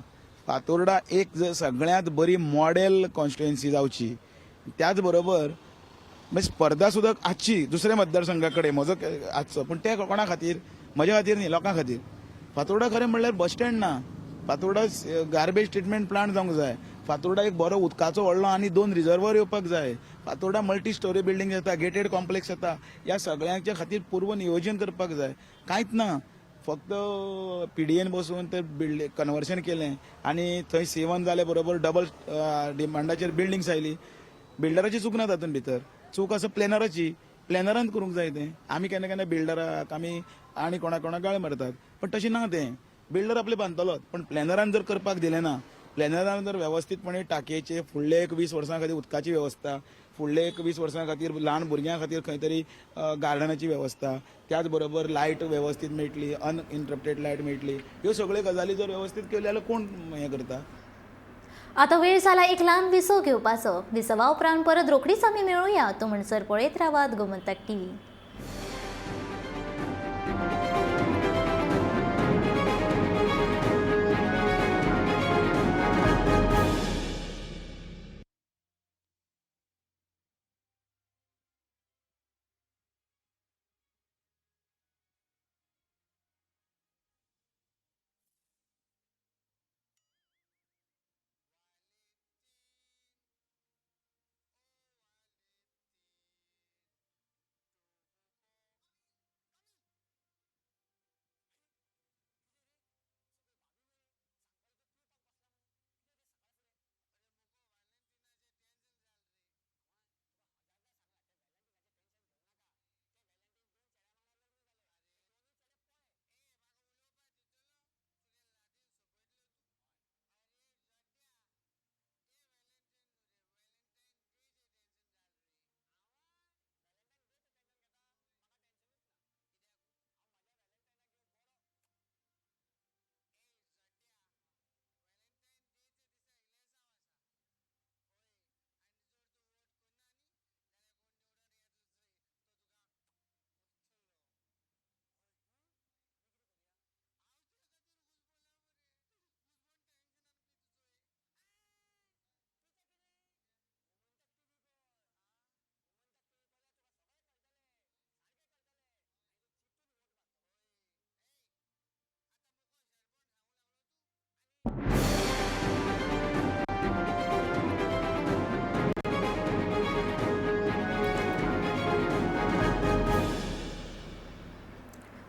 फातोर्डा एक सगळ्यांत बरी मॉडेल कॉन्स्टिट्युएन्सी जावची, त्याच बरोबर म्हणजे स्पर्धा सुद्दां आसची दुसऱ्या मतदारसंघा कडेन म्हजो आसचो, पूण ते कोणा खातीर, म्हज्या खातीर न्ही, लोकां खातीर. फातोर्डा खरें म्हणल्यार बस स्टँड ना, फातोर्डा गार्बेज ट्रिटमेंट प्लांट जावंक जाय, फातोर्डा एक बरो उदकाचो व्हडलो आनी 2 रिजर्वर येवपाक जाय, फातोर्डा मल्टी स्टोरी बिल्डींग येता, गेटेड कॉम्प्लेक्स येता, ह्या सगळ्यांच्या खातीर पूर्व नियोजन करपाक जाय. कांयच ना, फक्त पीडीएन बसून ते बिल्डिंग कन्वर्शन केलें आनी थंय सेवन जाले बरोबर डबल डिमांडाचेर बिल्डिंग्स आयली. बिल्डराची चूक ना तातूंत भितर, चूक आसा प्लॅनराची, प्लॅनरान करूंक जाय तें. आमी केन्ना केन्ना बिल्डराक आमी आनी कोणा कोणाक गाळ मारतात, पण तशें ना तें. बिल्डर आपले बांदतलोच, पण प्लॅनरान जर करपाक दिलें ना, प्लॅनरान जर वेवस्थीतपणे टाकयेचे फुडले एक 20 वर्सां खातीर उदकाची वेवस्था, फुडले एक 20 वर्सां खातीर ल्हान भुरग्यां खातीर खंय तरी गार्डनाची वेवस्था, त्याच बरोबर लायट वेवस्थीत मेळटली, अनइंटरप्टेड लायट मेळटली, ह्यो सगळ्यो गजाली जर वेवस्थीत केल्यो जाल्यार कोण हें करता. आता वेळ जाला एक ल्हान विसव घेवपाचो. विसवा उपरांत परत रोखडीच आमी मेळुया. तो म्हणसर पळयत रावात गोमंतक टीव्ही.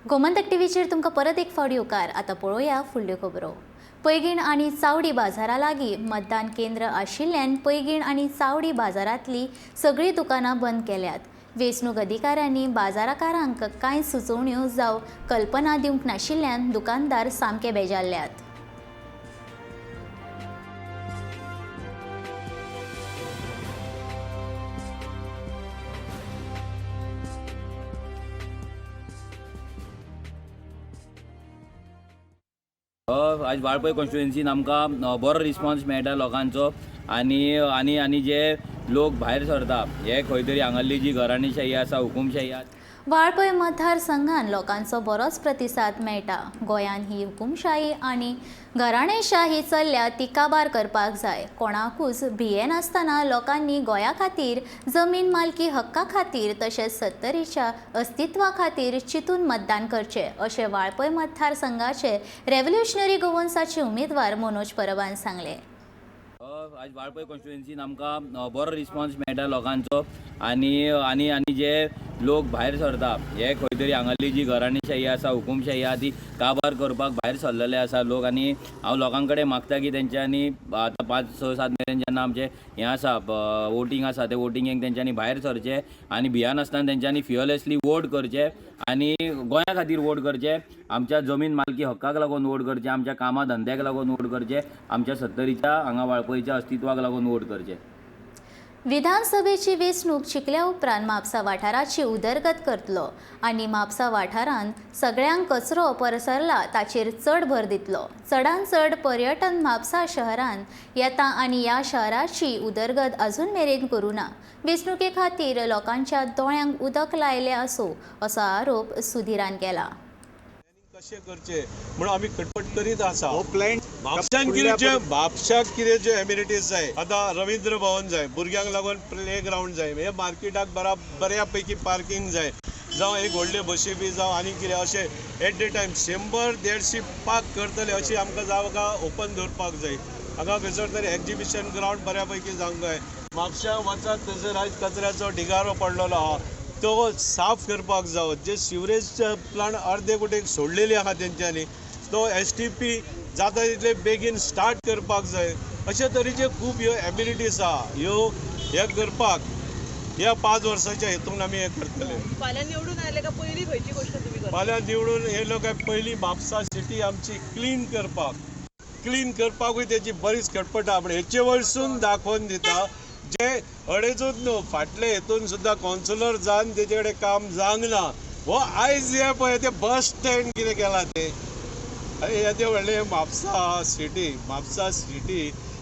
गोमंतक टीव्हीचेर तुमकां परत एक फावट येवकार. आतां पळोवया फुडल्यो खबरो. पैगीण आनी चावडी बाजारा लागीं मतदान केंद्र आशिल्ल्यान पैगीण आनी चावडी बाजारांतली सगळीं दुकानां बंद केल्यात. वेंचणूक अधिकाऱ्यांनी बाजारकारांक कांय सुचोवण्यो जावं कल्पना दिवंक नाशिल्ल्यान दुकानदार सामके बेजारल्यात. आयज वाळपय कॉन्स्टिट्युएन्सीन आमकां बरो रिस्पॉन्स मेळटा लोकांचो आनी आनी आनी जे लोक भायर सरता हे खंय तरी हांगासरली जी घराणेशाही आसा, हुकुमशाही आसा. वाळपय मतदारसंघान लोकांचो बरोच प्रतिसाद मेळटा. गोंयांत ही हुकुमशाही आनी घराणेशाही चल्ल्या ती काबार करपाक जाय. कोणाकूच भियेनासतना लोकांनी गोंया खातीर, जमीन मालकी हक्का खातीर तशेंच सत्तरीच्या अस्तित्वा खातीर चिंतून मतदान करचें अशें वाळपय मतदारसंघाचे रेव्होल्युशनरी गोवन्साचे उमेदवार मनोज परबान सांगलें. आयज वाळपय कॉन्स्टिट्युएन्सीन आमकां बरो रिस्पॉन्स मेळटा लोकांचो आनी आनी आनी जे लोक भायर सरता हे खंय तरी हांगासरली जी घराणेशाही आसा, हुकुमशाही आसा ती काबार करपाक भायर सरलेले आसा लोक. आनी हांव लोकां कडेन मागता की तेंच्यांनी आतां 5, 6, 7 मेरेन जेन्ना आमचें हें आसा वोटींग आसा ते वोटिंगेक तेंच्यांनी भायर सरचें आनी भियानासतना तेंच्यांनी फियरलेसली वोट करचें आनी गोंया खातीर वोट करचें, आमच्या जमीन मालकी हक्काक लागून वोट करचें, आमच्या कामा धंद्याक लागून वोट करचें, आमच्या सत्तरीच्या हांगा वाळपयच्या अस्तित्वाक लागून वोट करचें. विधानसभेची वेंचणूक जिखल्या उपरांत म्हापसा वाठाराची उदरगत करतलो आनी म्हापसा वाठारांत सगळ्यांक कचरो पसरला ताचेर चड भर दितलो. चडांत चड पर्यटन म्हापसा शहरांत येता आनी ह्या शहराची उदरगत अजून मेरेन करूं ना. वेंचणुके खातीर लोकांच्या दोळ्यांक उदक लायलें आसूं असो आरोप सुधीरान केला. कशें करचें म्हणून आमी खटपट करीत आसा. म्हापशान कितें जे म्हापशाक कितें जे एम्युनिटीज जाय, आतां रवींद्र भवन जाय, भुरग्यांक लागून प्ले ग्रावंड जाय, हे मार्केटाक बऱ्या पैकी पार्किंग जाय, जावं एक व्हडले बशी बी जावं आनी कितें अशें एट the time 100-150 park करतले अशी आमकां जागा ओपन दवरपाक जाय. हांगा खंयसर तरी एक्जिबिशन ग्रावंड बऱ्या पैकी जावंक जाय. म्हापशां वचत थंयसर आयज कचऱ्याचो ढिगारो पडलेलो आहा तो साफ करपाक जावो. जे सिवरेज प्लांट अर्दे कुटेक सोडलेली आहा तेंच्यांनी तो STP जाता तितले बेगीन स्टार्ट करपाक जाय. अशे तरेचे खूब ह्यो एबिलिटीज आहा ह्यो हे करपाक ह्या 5 वर्साच्या हेतून आमी हें करतले. फाल्यां निवडून आयले काय पयली खंयची गोश्ट तुमी करतले? फाल्यां निवडून येयलो काय पयली म्हापसा सिटी आमची क्लीन करपाक, क्लीन करपाकूय तेची बरीच खटपट आहा. पूण हेचे वयरसून दाखोवन दिता जे अडेजूच न्हू फाटले हेतून सुद्दां कावन्सिलर जावन तेजे कडेन काम जावंक ना. हो आयज हे पळय ते बस स्टँड कितें केलां तें, आनी येदें व्हडलें म्हापसा सिटी, म्हापसा सिटी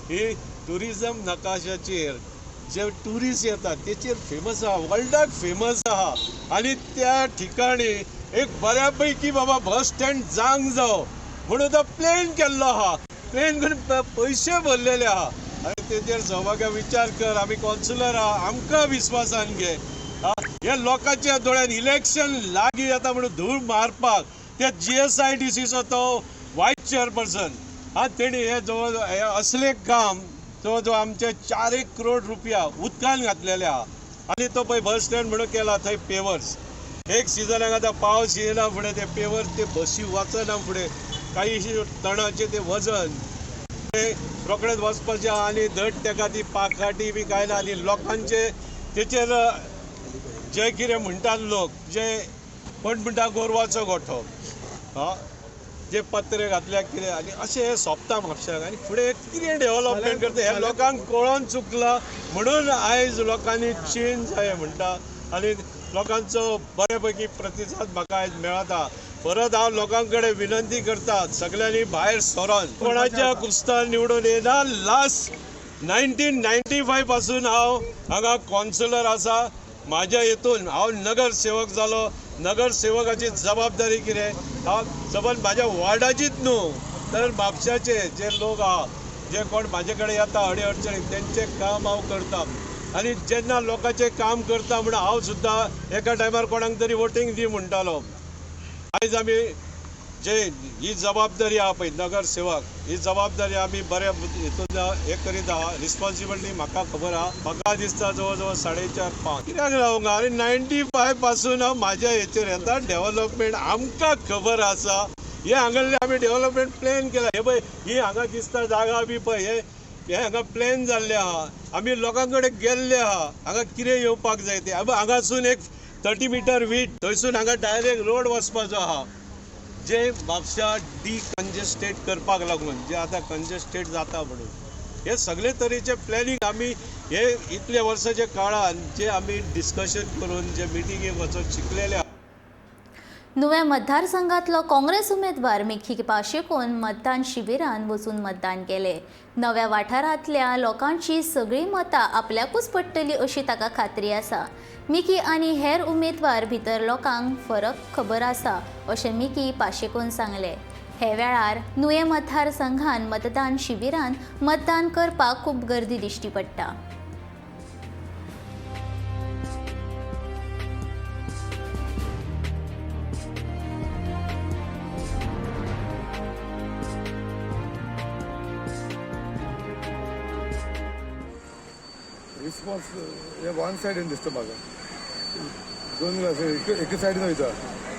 ही ट्युरिजम नकाशाचेर जे ट्युरिस्ट येतात तेचेर फेमस आहा, वर्ल्डाक फेमस आहा. आनी त्या ठिकाणी एक बऱ्या पैकी बाबा बस स्टँड जावंक जावो म्हणून तो प्लॅन केल्लो आहा, प्लॅन करून पयशे भरलेले आहा. आनी तेजेर सौभाग्या विचार कर, आमी कावन्सिलर आहा, आमकां विस्वासान घे. ह्या लोकांच्या दोळ्यान इलेक्शन लागीं येता म्हणून धूळ मारपाक त्या GSIDCचो तो वायस चेअरपर्सन हा तेणी हे जवळ हे असलें काम जवळ जवळ आमचे 4 करोड रुपया उदकान घातलेले आहा. आनी तो पळय बस स्टँड म्हणून केला थंय पेवर्स, एक सिजनाक आतां पावस येयना फुडें ते पेवर्स ते बसी वचना फुडें काही तणाचें तें वजन ते रोखडेच वचपाचें आनी धड तेका ती पाखाटी बी कांय ना. आनी लोकांचे तेचेर जे कितें म्हणटात लोक जे कोण म्हणटा गोरवाचो गोठो हा जे पत्रे घातल्या कितें आनी अशें हें सोंपता म्हापशाक. आनी फुडें कितें डेवलपमेंट करता हें लोकांक कळोन चुकलां म्हणून आयज लोकांनी चेंज जाय म्हणटा आनी लोकांचो बऱ्या पैकी प्रतिसाद म्हाका आयज मेळता. परत हांव लोकां कडेन विनंती करता सगळ्यांनी भायर सरोन कोणाच्या कुस्तान निवडून येना. लास्ट 1995 पासून हांव हांगा कावन्सिलर आसा. म्हाज्या हेतून हांव नगरसेवक जालो. नगरसेवकाची जबाबदारी कितें हांव सबंद म्हाज्या वॉर्डाचीच न्हू तर म्हापशाचे जे लोक आहा जे कोण म्हाजे कडेन येता अडी अडचणी तेंचें काम हांव करता. आनी जेन्ना लोकांचें काम करता म्हणून हांव सुद्दां एका टायमार कोणाक तरी वोटींग दी म्हणटालो. आयज आमी जे ही जबाबदारी आहा पळय नगरसेवक ही जबाबदारी आमी बऱ्या हितून हे करीत आहा. रिस्पॉन्सिबिलिटी म्हाका खबर आहा. म्हाका दिसता जवळ जवळ 4.5-5 कित्याक रावंक आनी 95 पासून हांव म्हाज्या हेचेर येता. डेवलपमेंट आमकां खबर आसा. हे हांगासरले आमी डेवलपमेंट प्लॅन केला. हे पळय ही हांगा दिसता जागा बी पळय हे हांगा प्लॅन जाल्ले आहा. आमी लोकां कडेन गेल्ले आहा हांगा कितें येवपाक जाय तें. हांगासून एक 30 मिटर वीट थंयसून हांगा डायरेक्ट रोड वचपाचो आहा जे म्हापशा डिकंजेस्टेड करपाक लागून जे आतां कंजेस्टेड जाता म्हणून हे सगळे तरेचे प्लॅनिंग आमी हे इतले वर्साच्या काळान जे आमी डिस्कशन करून जे मिटिंगेक वचून शिकलेले आहा. नुवें मतदारसंघातलो काँग्रेस उमेदवार मिकी पाशेकोन मतदान शिबिरान वचून मतदान केलें. नव्या वाठारांतल्या लोकांची सगळीं मतां आपल्याकूच पडटली अशी ताका खात्री आसा. मिकी आनी हेर उमेदवार भितर लोकांक फरक खबर आसा अशें मिकी पाशेकोन सांगलें. हे वेळार नुवें मतदारसंघान मतदान शिबिरान मतदान करपाक खूब गर्दी दिश्टी पडटा. रिस्पॉन्स हे वन सायडीन दिसता म्हाका, दोन एके सायडीन वयता.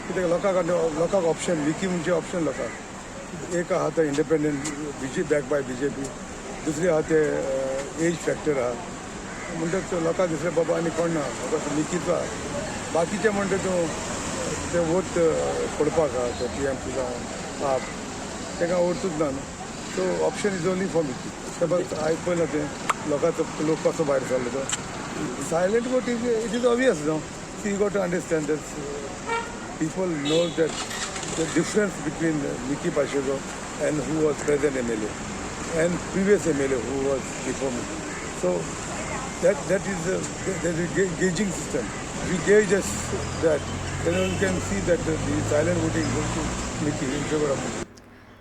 कित्याक लोकांक लोकांक ऑप्शन मिकी म्हणजे ऑप्शन लोकांक एक आहा तो independent BJ back by BJP, दुसरी आहा ते एज फॅक्टर आहा. म्हणटकच लोकांक दिसलें बाबा आनी कोण ना, म्हाका मिकीचो आहा. बाकीचे म्हणटा तूं ते वोट पडपाक आहा, तो टीएमसी जावं आप तांकां वोटूच ना न्हू. So option is only for Mickey. ते आयकपयलां तें लोकांचो लोक कसो भायर सरलो तो silent vote is it is obvious न्हू. See you got to understand that people know that the difference between Mickey Pacheco and who was present MLA and previous MLA who was before Mickey. So that is a gauging system. We gauge us that, then we can see that the silent voting goes to Mickey in favor of Mickey.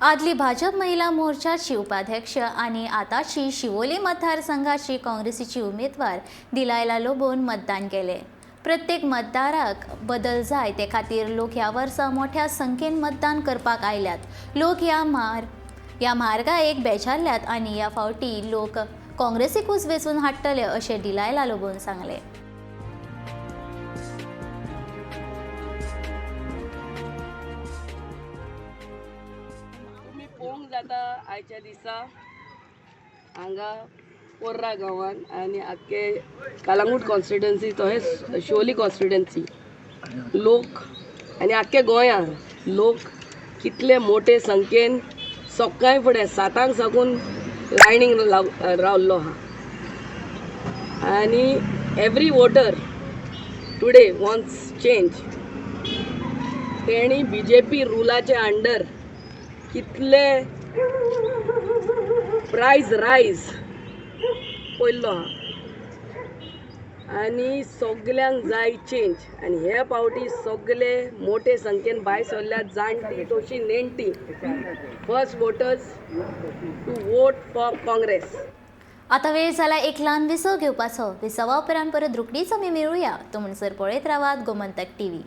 आदली भाजप महिला मोर्चाची उपाध्यक्ष आणि आताची शिवोली मतदारसंघाची काँग्रेसीची उमेदवार दिलायला लोबोन मतदान केले. प्रत्येक मतदाराक बदल जाय ते खातीर लोक ह्या वर्सा मोठ्या संख्येन मतदान करपाक आयल्यात. लोक ह्या म्हारगायेक बेजारल्यात आनी ह्या फावटी लोक काँग्रेसीकूच वेंचून हाडटले अशें दिलायला लोबोन सांगलें. जाता आयच्या दिसा हांगा पोर्रा गांवान आनी आख्खे कालांगूट कॉन्स्टिट्युएन्सी तशेंच शिवोली कॉन्स्टिट्युएन्सी लोक आनी आख्खे गोंयांत लोक कितले मोठे संख्येन सकाळी फुडें 7 साकून लायनीक रावल्लो आहा आनी every voter today wants change. तेणी बीजेपी रुलाचे अंडर कितले प्रायज रायज पयल्लो आहा आनी सगल्यांक जाय चेंज. आनी हे फावटी सगले मोठे संख्येन भायर सरल्यात, जाणटी तशी नेणटी, first voters to vote for Congress. आता वेळ जाला एक ल्हान विसव घेवपाचो. विसवा उपरांत परत रोखडीच आमी मेळुया. तो म्हणसर पळयत रावात गोमंतक टीव्ही.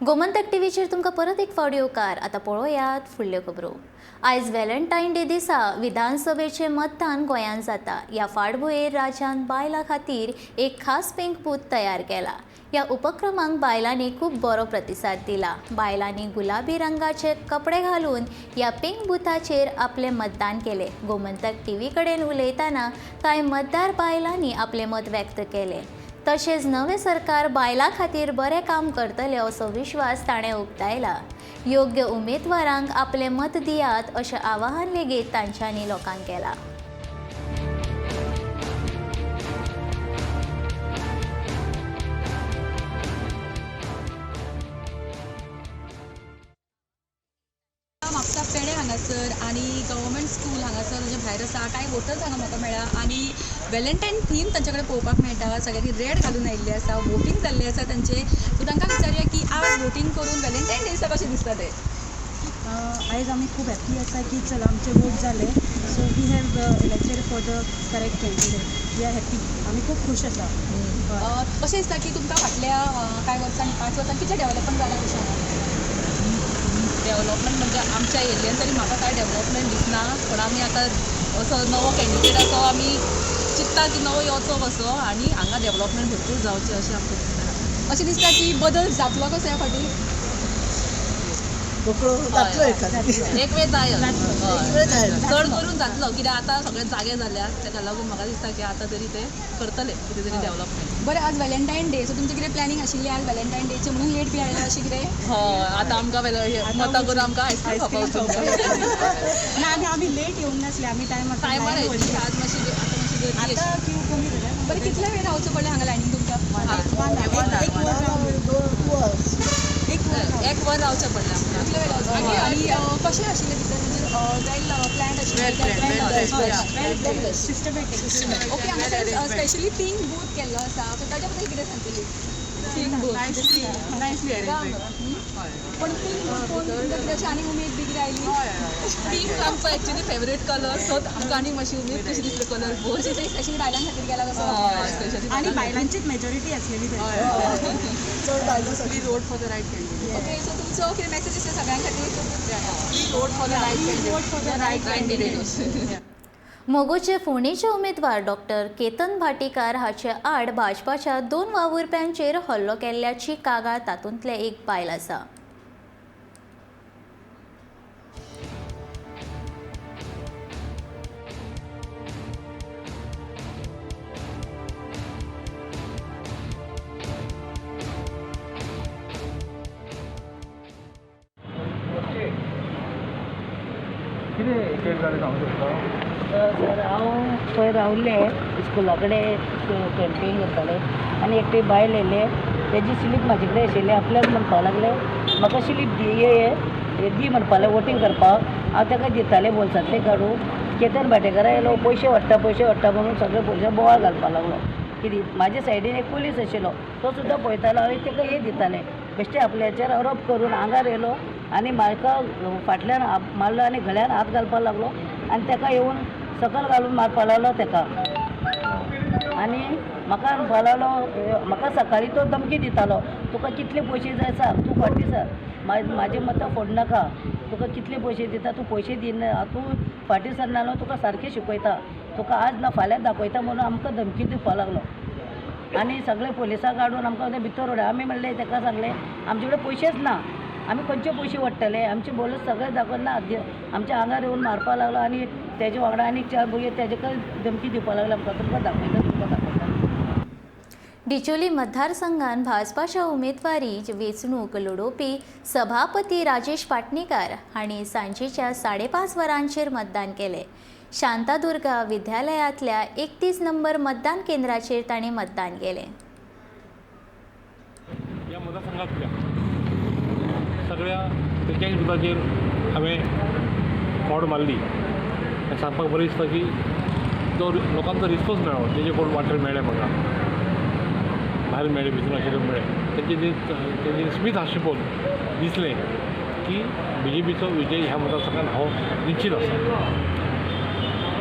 गोमंतक टीव्हीचेर तुमकां परत एक फावट येवकार. आतां पळोवयात फुडल्यो खबरो. आयज व्हॅलेंटायन डे दिसा विधानसभेचें मतदान गोंयांत जाता. ह्या फाटभुंयेर राज्यांत बायलां खातीर एक खास पिंक बूथ तयार केला. ह्या उपक्रमांक बायलांनी खूब बरो प्रतिसाद दिला. बायलांनी गुलाबी रंगाचे कपडे घालून ह्या पिंक बुथाचेर आपलें मतदान केलें. गोमंतक टीव्ही कडेन उलयतना कांय मतदार बायलांनी आपलें मत व्यक्त केलें. तशेंच नवें सरकार बायलां खातीर बरें काम करतलें असो विश्वास ताणें उक्तायला. योग्य उमेदवारांक आपलें मत दियात अशें आवाहन लेगीत तांच्यांनी लोकांक केलां. म्हापसा पेडे हांगासर आनी गव्हर्मेंट स्कूल हांगासर म्हणजे भायर आसा. कांय वोटर्स हांगा म्हाका मेळ्ळा आनी व्हॅलेंटायन थीम तांचे कडेन पळोवपाक मेळटा. सगळ्यांनी रेड घालून आयिल्ले आसा, वोटींग जाल्लें आसा तांचें. सो तांकां विचारुया की आज वोटींग करून व्हॅलेंटायन डे दिसा कशें दिसता तें. आयज आमी खूब हॅप्पी आसा की चल आमचे वोट जाले. So we have elected for the correct candidate. We are happy. आमी खूब खूश आसा. कशें दिसता की तुमकां फाटल्या कांय वर्सांनी 5 वर्सांनी कितलें डेव्हलपमेंट जालां कशें? डेव्हलपमेंट म्हणजे आमच्या एरियन तरी म्हाका कांय डेव्हलपमेंट दिसना, पूण आमी आतां असो नवो कॅन्डिडेट असो आमी चिंत्ता की नवो येवचो कसो आनी हांगा डेव्हलपमेंट भरपूर जावचें अशें आमकां दिसता. अशें दिसता की बदल जातलो कसो ह्या फावटी? एक वेळ जाय, चड करून जातलो कित्याक आतां सगळे जागे जाल्यात, ताका लागून म्हाका दिसता की आतां तरी ते करतले कितें तरी डेव्हलपमेंट. बरें, आज व्हॅलेंटायन डे, सो तुमचें कितें प्लॅनिंग आशिल्लें आज व्हॅलेंटायन डेचें म्हणून लेट बी आयला अशें कितें? हय, आतां आमकां मतां करून आमकां आयस्क्रीम खावपाक वचूंक जाय. ना, आनी आमी लेट येवंक नासले, आमी टायमार टायमार आयिल्ली. आज मातशी आतां मातशी गर्दी. आतां क्यू कमी जाल्या. बरें, कितले वेळ रावचो पडलें हांगा लायनीन तुमकां? एक वर रावचें पडलें. कितले वेळ रावचें? आनी कशें आशिल्लें भितर? म्हणजे वेल प्लॅन्ड आशिल्लें? सिस्टमॅटीक. ओके, हांगासर स्पेशली पिंक बूथ केल्लो आसा, सो ताच्या बद्दल कितें सांगतली? Pink booth nicely arranged. पण पिंक बूथ पळोवन तुमकां कितें अशी आनी उमेद बी कितें आयली? पिंक आमचो एक्चुअली फेवरेट कलर, सो आमकां आनी मातशी उमेद कशी दिसली कलर पळोवन. स्पेशली बायलां खातीर केला कसो? आनी बायलांचीच मेजॉरिटी आसलेली. चड बायलो सगळी vote for the right candidate. Okay, so तुमचो कितें मॅसेज आसा सगळ्यां खातीर? Vote for the right candidate. Vote for the right candidate. मगोचे फोंडेचे उमेदवार डॉक्टर केतन भाटीकार हाचे आड भाजपाच्या 2 वावुरप्यांचेर हल्लो केल्ल्याची कागाळ तातूंतले एक बायल आसा. कितें केस जालें सांगूंक शकता? सर, हांव खंय रावल्लें स्कुला कडेन कॅम्पेन करतालें आनी एकटी बायल येयलें, तेजी स्लीप म्हाजे कडेन आशिल्ली. आपल्याक म्हणपाक लागलें म्हाका स्लीप दी, ये दी म्हणपाक लागलें वोटींग करपाक. हांव ताका दितालें बोल्सांतलें काडून. केतन भाटेकारा येयलो, पयशे वाडटा पयशे वाडटा म्हणून सगळे पयशे बोवाळ घालपाक लागलो. कितें म्हाजे सायडीन एक पुलीस आशिल्लो, तो सुद्दां पळयतालो. हांवें ताका हे दितालें, बेश्टे आपल्याचेर आरोप करून आंगार येयलो आनी म्हाका फाटल्यान मारलो आनी गळ्यान हात घालपाक लागलो आनी ताका येवन सकयल घालून मारपाक लागलो ताका. आनी म्हाका म्हणपाक लागलो, म्हाका सकाळीं तो धमकी दितालो, तुका कितले पयशे जाय सांग, तूं फाटीं सर, म्हाजें मतां फोडनाका, तुका कितले पयशे दिता, तूं पयशे दिना, तूं फाटीं सरना न्हू, तुका सारकें शिकयता, तुका आज ना फाल्यां दाखयता म्हणून आमकां धमकी दिवपाक लागलो. आनी सगळे पुलिसांक हाडून आमकां ते भितर उडय. आमी म्हणलें ताका सांगलें आमचे कडेन पयशेच ना, आमी खंयचे पयशे वाडटले, आमचे बोलूस सगळे दाखोवन ना, आमच्या आंगार येवन मारपाक लागलो. आनी तेजे वांगडा आनी 4 भुरगे तेजे कडेन धमकी दिवपाक लागले आमकां, तुमकां दाखयता तुमकां दाखयता. डिचोली मतदारसंघान भाजपाच्या उमेदवारी वेंचणूक लडोवपी सभापती राजेश पाटणीकार हांणी सांजेच्या 5:30 वरांचेर मतदान केलें. शांतादुर्गा विद्यालयांतल्या 31 नंबर मतदान केंद्राचेर तांणी मतदान केलें. ह्या मतदारसंघांतल्या सगळ्या 43 बुथाचेर हांवें फावट मारली. सांगपाक बरें दिसता की जो लोकांचो रिस्पोन्स मेळ्ळो, जे जे कोण वाटेर मेळ्ळे म्हाका, भायर मेळ्ळे, भितर आशिल्ले मेळ्ळे, तेंचे तेंचे स्मीत हास्य पळोवन दिसलें की बीजेपीचो विजय ह्या मतदारसंघात हो निश्चीत आसा.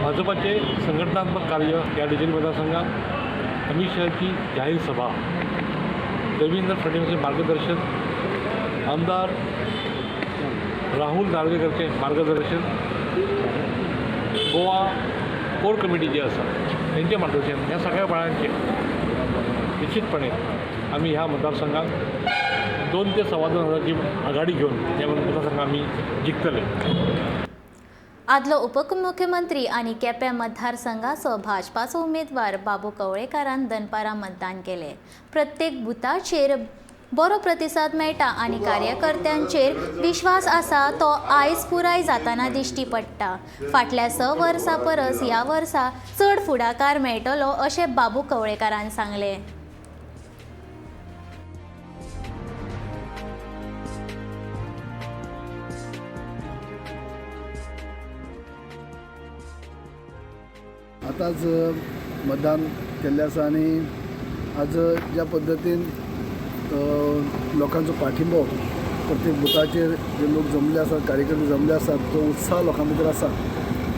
भाजपाचे संघटनात्मक कार्य ह्या डिचोली मतदारसंघात अमित शहाची जाहीर सभा, देवेंद्र फडणवीसांचें मार्गदर्शन आमदार राहुल नार्वेकरचें मार्गदर्शन, गोवा कोर कमिटी जी आसा तेंचें मार्गदर्शन, ह्या सगळ्या बळांचेर निश्चितपणे आमी ह्या मतदारसंघात 2 ते 2.25 हजाराची आघाडी घेवन ह्या मतदारसंघात आमी जिखतले. आदलो उपमुख्यमंत्री आनी केपें मतदारसंघाचो भाजपाचो उमेदवार बाबू कवळेकारान दनपारां मतदान केलें. प्रत्येक बुथाचेर बरो प्रतिसाद मेळटा आनी कार्यकर्त्यांचेर विश्वास आसा तो आयज पुराय जाताना दिश्टी पडटा. फाटल्या 6 वर्सां परस ह्या वर्सा चड फुडाकार मेळटलो अशें बाबू कवळेकारान सांगलें. आतांच मतदान केल्लें आसा आनी आज ज्या पद्दतीन लोकांचो पाठिंबो प्रत्येक बुथाचेर जे लोक जमले आसात, कार्यकर्ते जमले आसात, तो उत्साह लोकां भितर आसा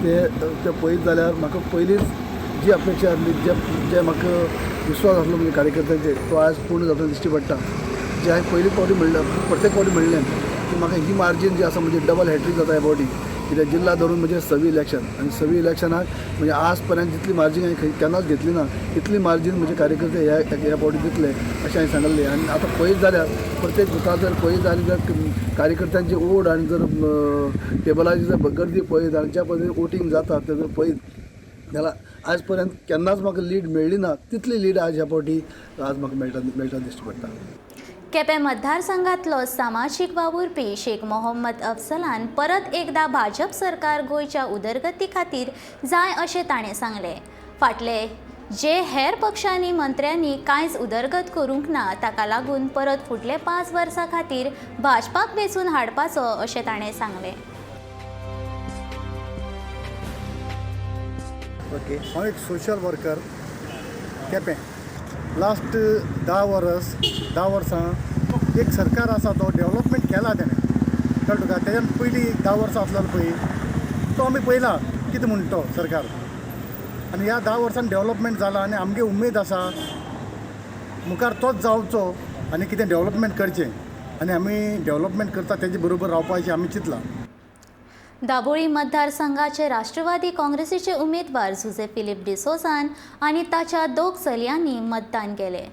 ते पळयत जाल्यार म्हाका पयलींच जी अपेक्षा आसली, जे म्हाका विश्वास आसलो म्हणजे कार्यकर्त्यांचेर तो आज पूर्ण जातना दिश्टी पडटा. जे हांवें पयली फावटी म्हणलें, प्रत्येक फावटी म्हणलें की म्हाका ही मार्जीन जी आसा म्हणजे डबल हॅट्रीक जाता ह्या फावटी, कित्याक जिल्ला धरून म्हणजे 6वी इलेक्शन आनी 6वी इलेक्शनाक म्हणजे आज पर्यंत जितली मार्जीन हांवें केन्नाच घेतली ना तितली मार्जीन म्हणजे कार्यकर्ते ह्या फावटी दितले अशें हांवें सांगल्लें. आनी आतां पळयत जाल्यार प्रत्येक बुथार जर पळयत आनी जर कार्यकर्त्यांची ओड आनी जर टेबलाची जर गर्दी पळयत आनी ज्या पद्दतीन वोटींग जाता तें जर पळयत जाल्यार आज पर्यंत केन्नाच म्हाका लीड मेळ्ळी ना तितली लीड आज ह्या फावटी आज म्हाका मेळटा दिश्टी पडटा. केपें मतदारसंघातलो सामाजीक वावुरपी शेख मोहम्मद अफसलान परत एकदा भाजप सरकार गोंयच्या उदरगती खातीर जाय अशें ताणें सांगलें. फाटले जे हेर पक्षांनी मंत्र्यांनी कांयच उदरगत करूंक ना ताका लागून परत फुडले 5 वर्सां खातीर भाजपाक वेंचून हाडपाचो अशें ताणें सांगलें. ओके, हांव एक सोशल वर्कर केपें. लास्ट 10 वर्सां एक सरकार आसा तो डेवलपमेंट केला तेणें, कळ्ळें तुका. तेज्यान पयलीं 10 वर्सां आसलेलो पळय तो आमी पळयला कितें म्हण तो सरकार, आनी ह्या 10 वर्सान डेवलपमेंट जाला आनी आमगे उमेद आसा मुखार तोच जावचो आनी कितें डेवलपमेंट करचें आनी आमी डेवलपमेंट करता तेजे बरोबर रावपाचें आमी चिंतलां. दाबोळी मतदारसंघाचे राष्ट्रवादी काँग्रेसीचे उमेदवार जुझे फिलीप डिसोझान आनी ताच्या 2 चलयांनी मतदान केलें.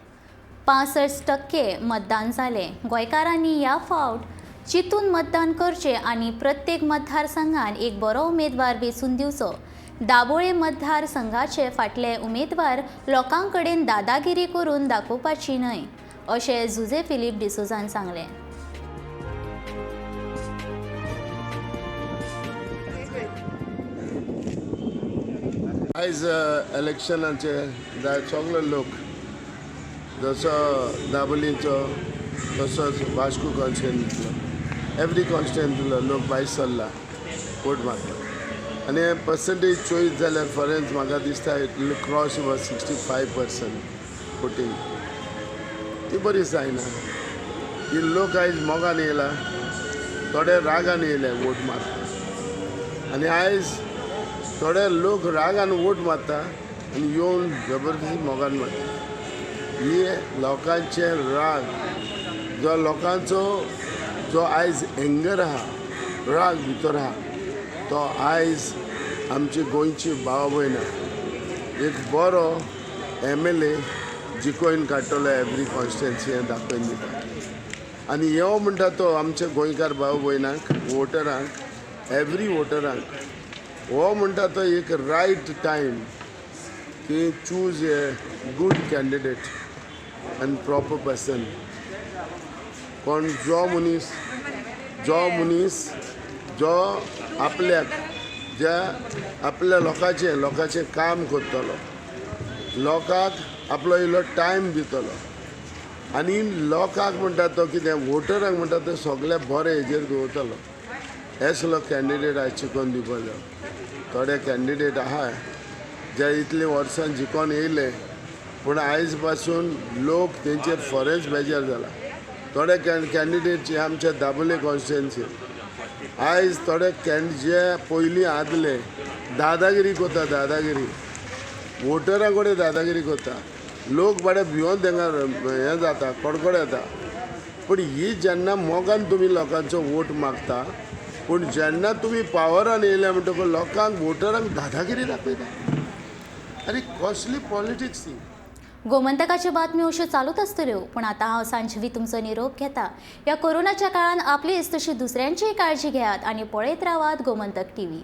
65% मतदान जालें. गोंयकारांनी ह्या फावट चिंतून मतदान करचें आनी प्रत्येक मतदारसंघान एक बरो उमेदवार वेंचून दिवचो. दाबोळे मतदारसंघाचे फाटले उमेदवार लोकां कडेन दादागिरी करून दाखोवपाची न्हय अशें जुझे फिलीप डिसोझान सांगलें. आयज इलेक्शनाचे सगळे लोक जसो दाबोलीचो तसोच वास्को कॉन्स्टिट्युएन्सींतलो एवरी कॉन्स्टिट्युएन्सींतलो लोक भायर सरला वोट मारता आनी पर्संटेज चोयत जाल्यार फॉरेन्स म्हाका दिसता it will cross over 65% voting. ती बरी जायना की लोक आयज मोगान येयला, थोडे रागान येयले वोट मारता आनी आयज थोडे लोक रागान वोट मारता आनी येवन जबरदस्ती मोगान मारता. ही लोकांचे राग जो लोकांचो जो आयज एंगर आहा, राग भितर आहा, तो आयज आमची गोंयची भाव भयणां एक बरो MLA जिखोवन काडटलो एवरी कॉन्स्टिट्युएन्सी हें दाखोवन दिता. आनी ह्यो म्हणटा तो आमच्या गोंयकार भाव भयणांक वोटरांक एवरी वोटरांक हो म्हणटा तो एक रायट टायम की choose a good candidate and proper person. कोण जो मनीस जो आपल्याक ज्या आपल्या लोकांचें काम करतलो, लोकांक आपलो इल्लो टायम दितलो आनी लोकांक म्हणटा तो कितें वोटरांक म्हणटा तो सगळे बरे हेजेर दवरतलो. हे सगळो कॅन्डिडेट आयज चिकोन दिवपा जाय. थोडे कॅन्डिडेट आहा जे इतलीं वर्सां जिकोन येयले पूण आयज पासून लोक तेंचेर फॉरेस्ट बेजार जाला. थोडे कॅन्डिडेट जे आमच्या दाबोली कॉन्स्टिट्युएन्सी आयज थोडे जे पयलीं आदले दादागिरी करता, दादागिरी वोटरां कडेन दादागिरी करता, लोक बाडे भियोन तांकां हें जाता, कडकड येता. पूण ही जेन्ना मोगान तुमी लोकांचो वोट मागता, पूण जेन्ना तुमी पावरान येयल्या म्हणटकूच लोकांक वोटरांक दादागिरी दाखयता. आनी कसली पॉलिटिक्स ती. गोमंतकाच्यो बातम्यो अश्यो चालूच आसतल्यो, पूण आतां हांव सांजवी तुमचो निरोप घेता. ह्या कोरोनाच्या काळान आपलीच तशी दुसऱ्यांचीय काळजी घेयात आनी पळयत रावात गोमंतक टीव्ही.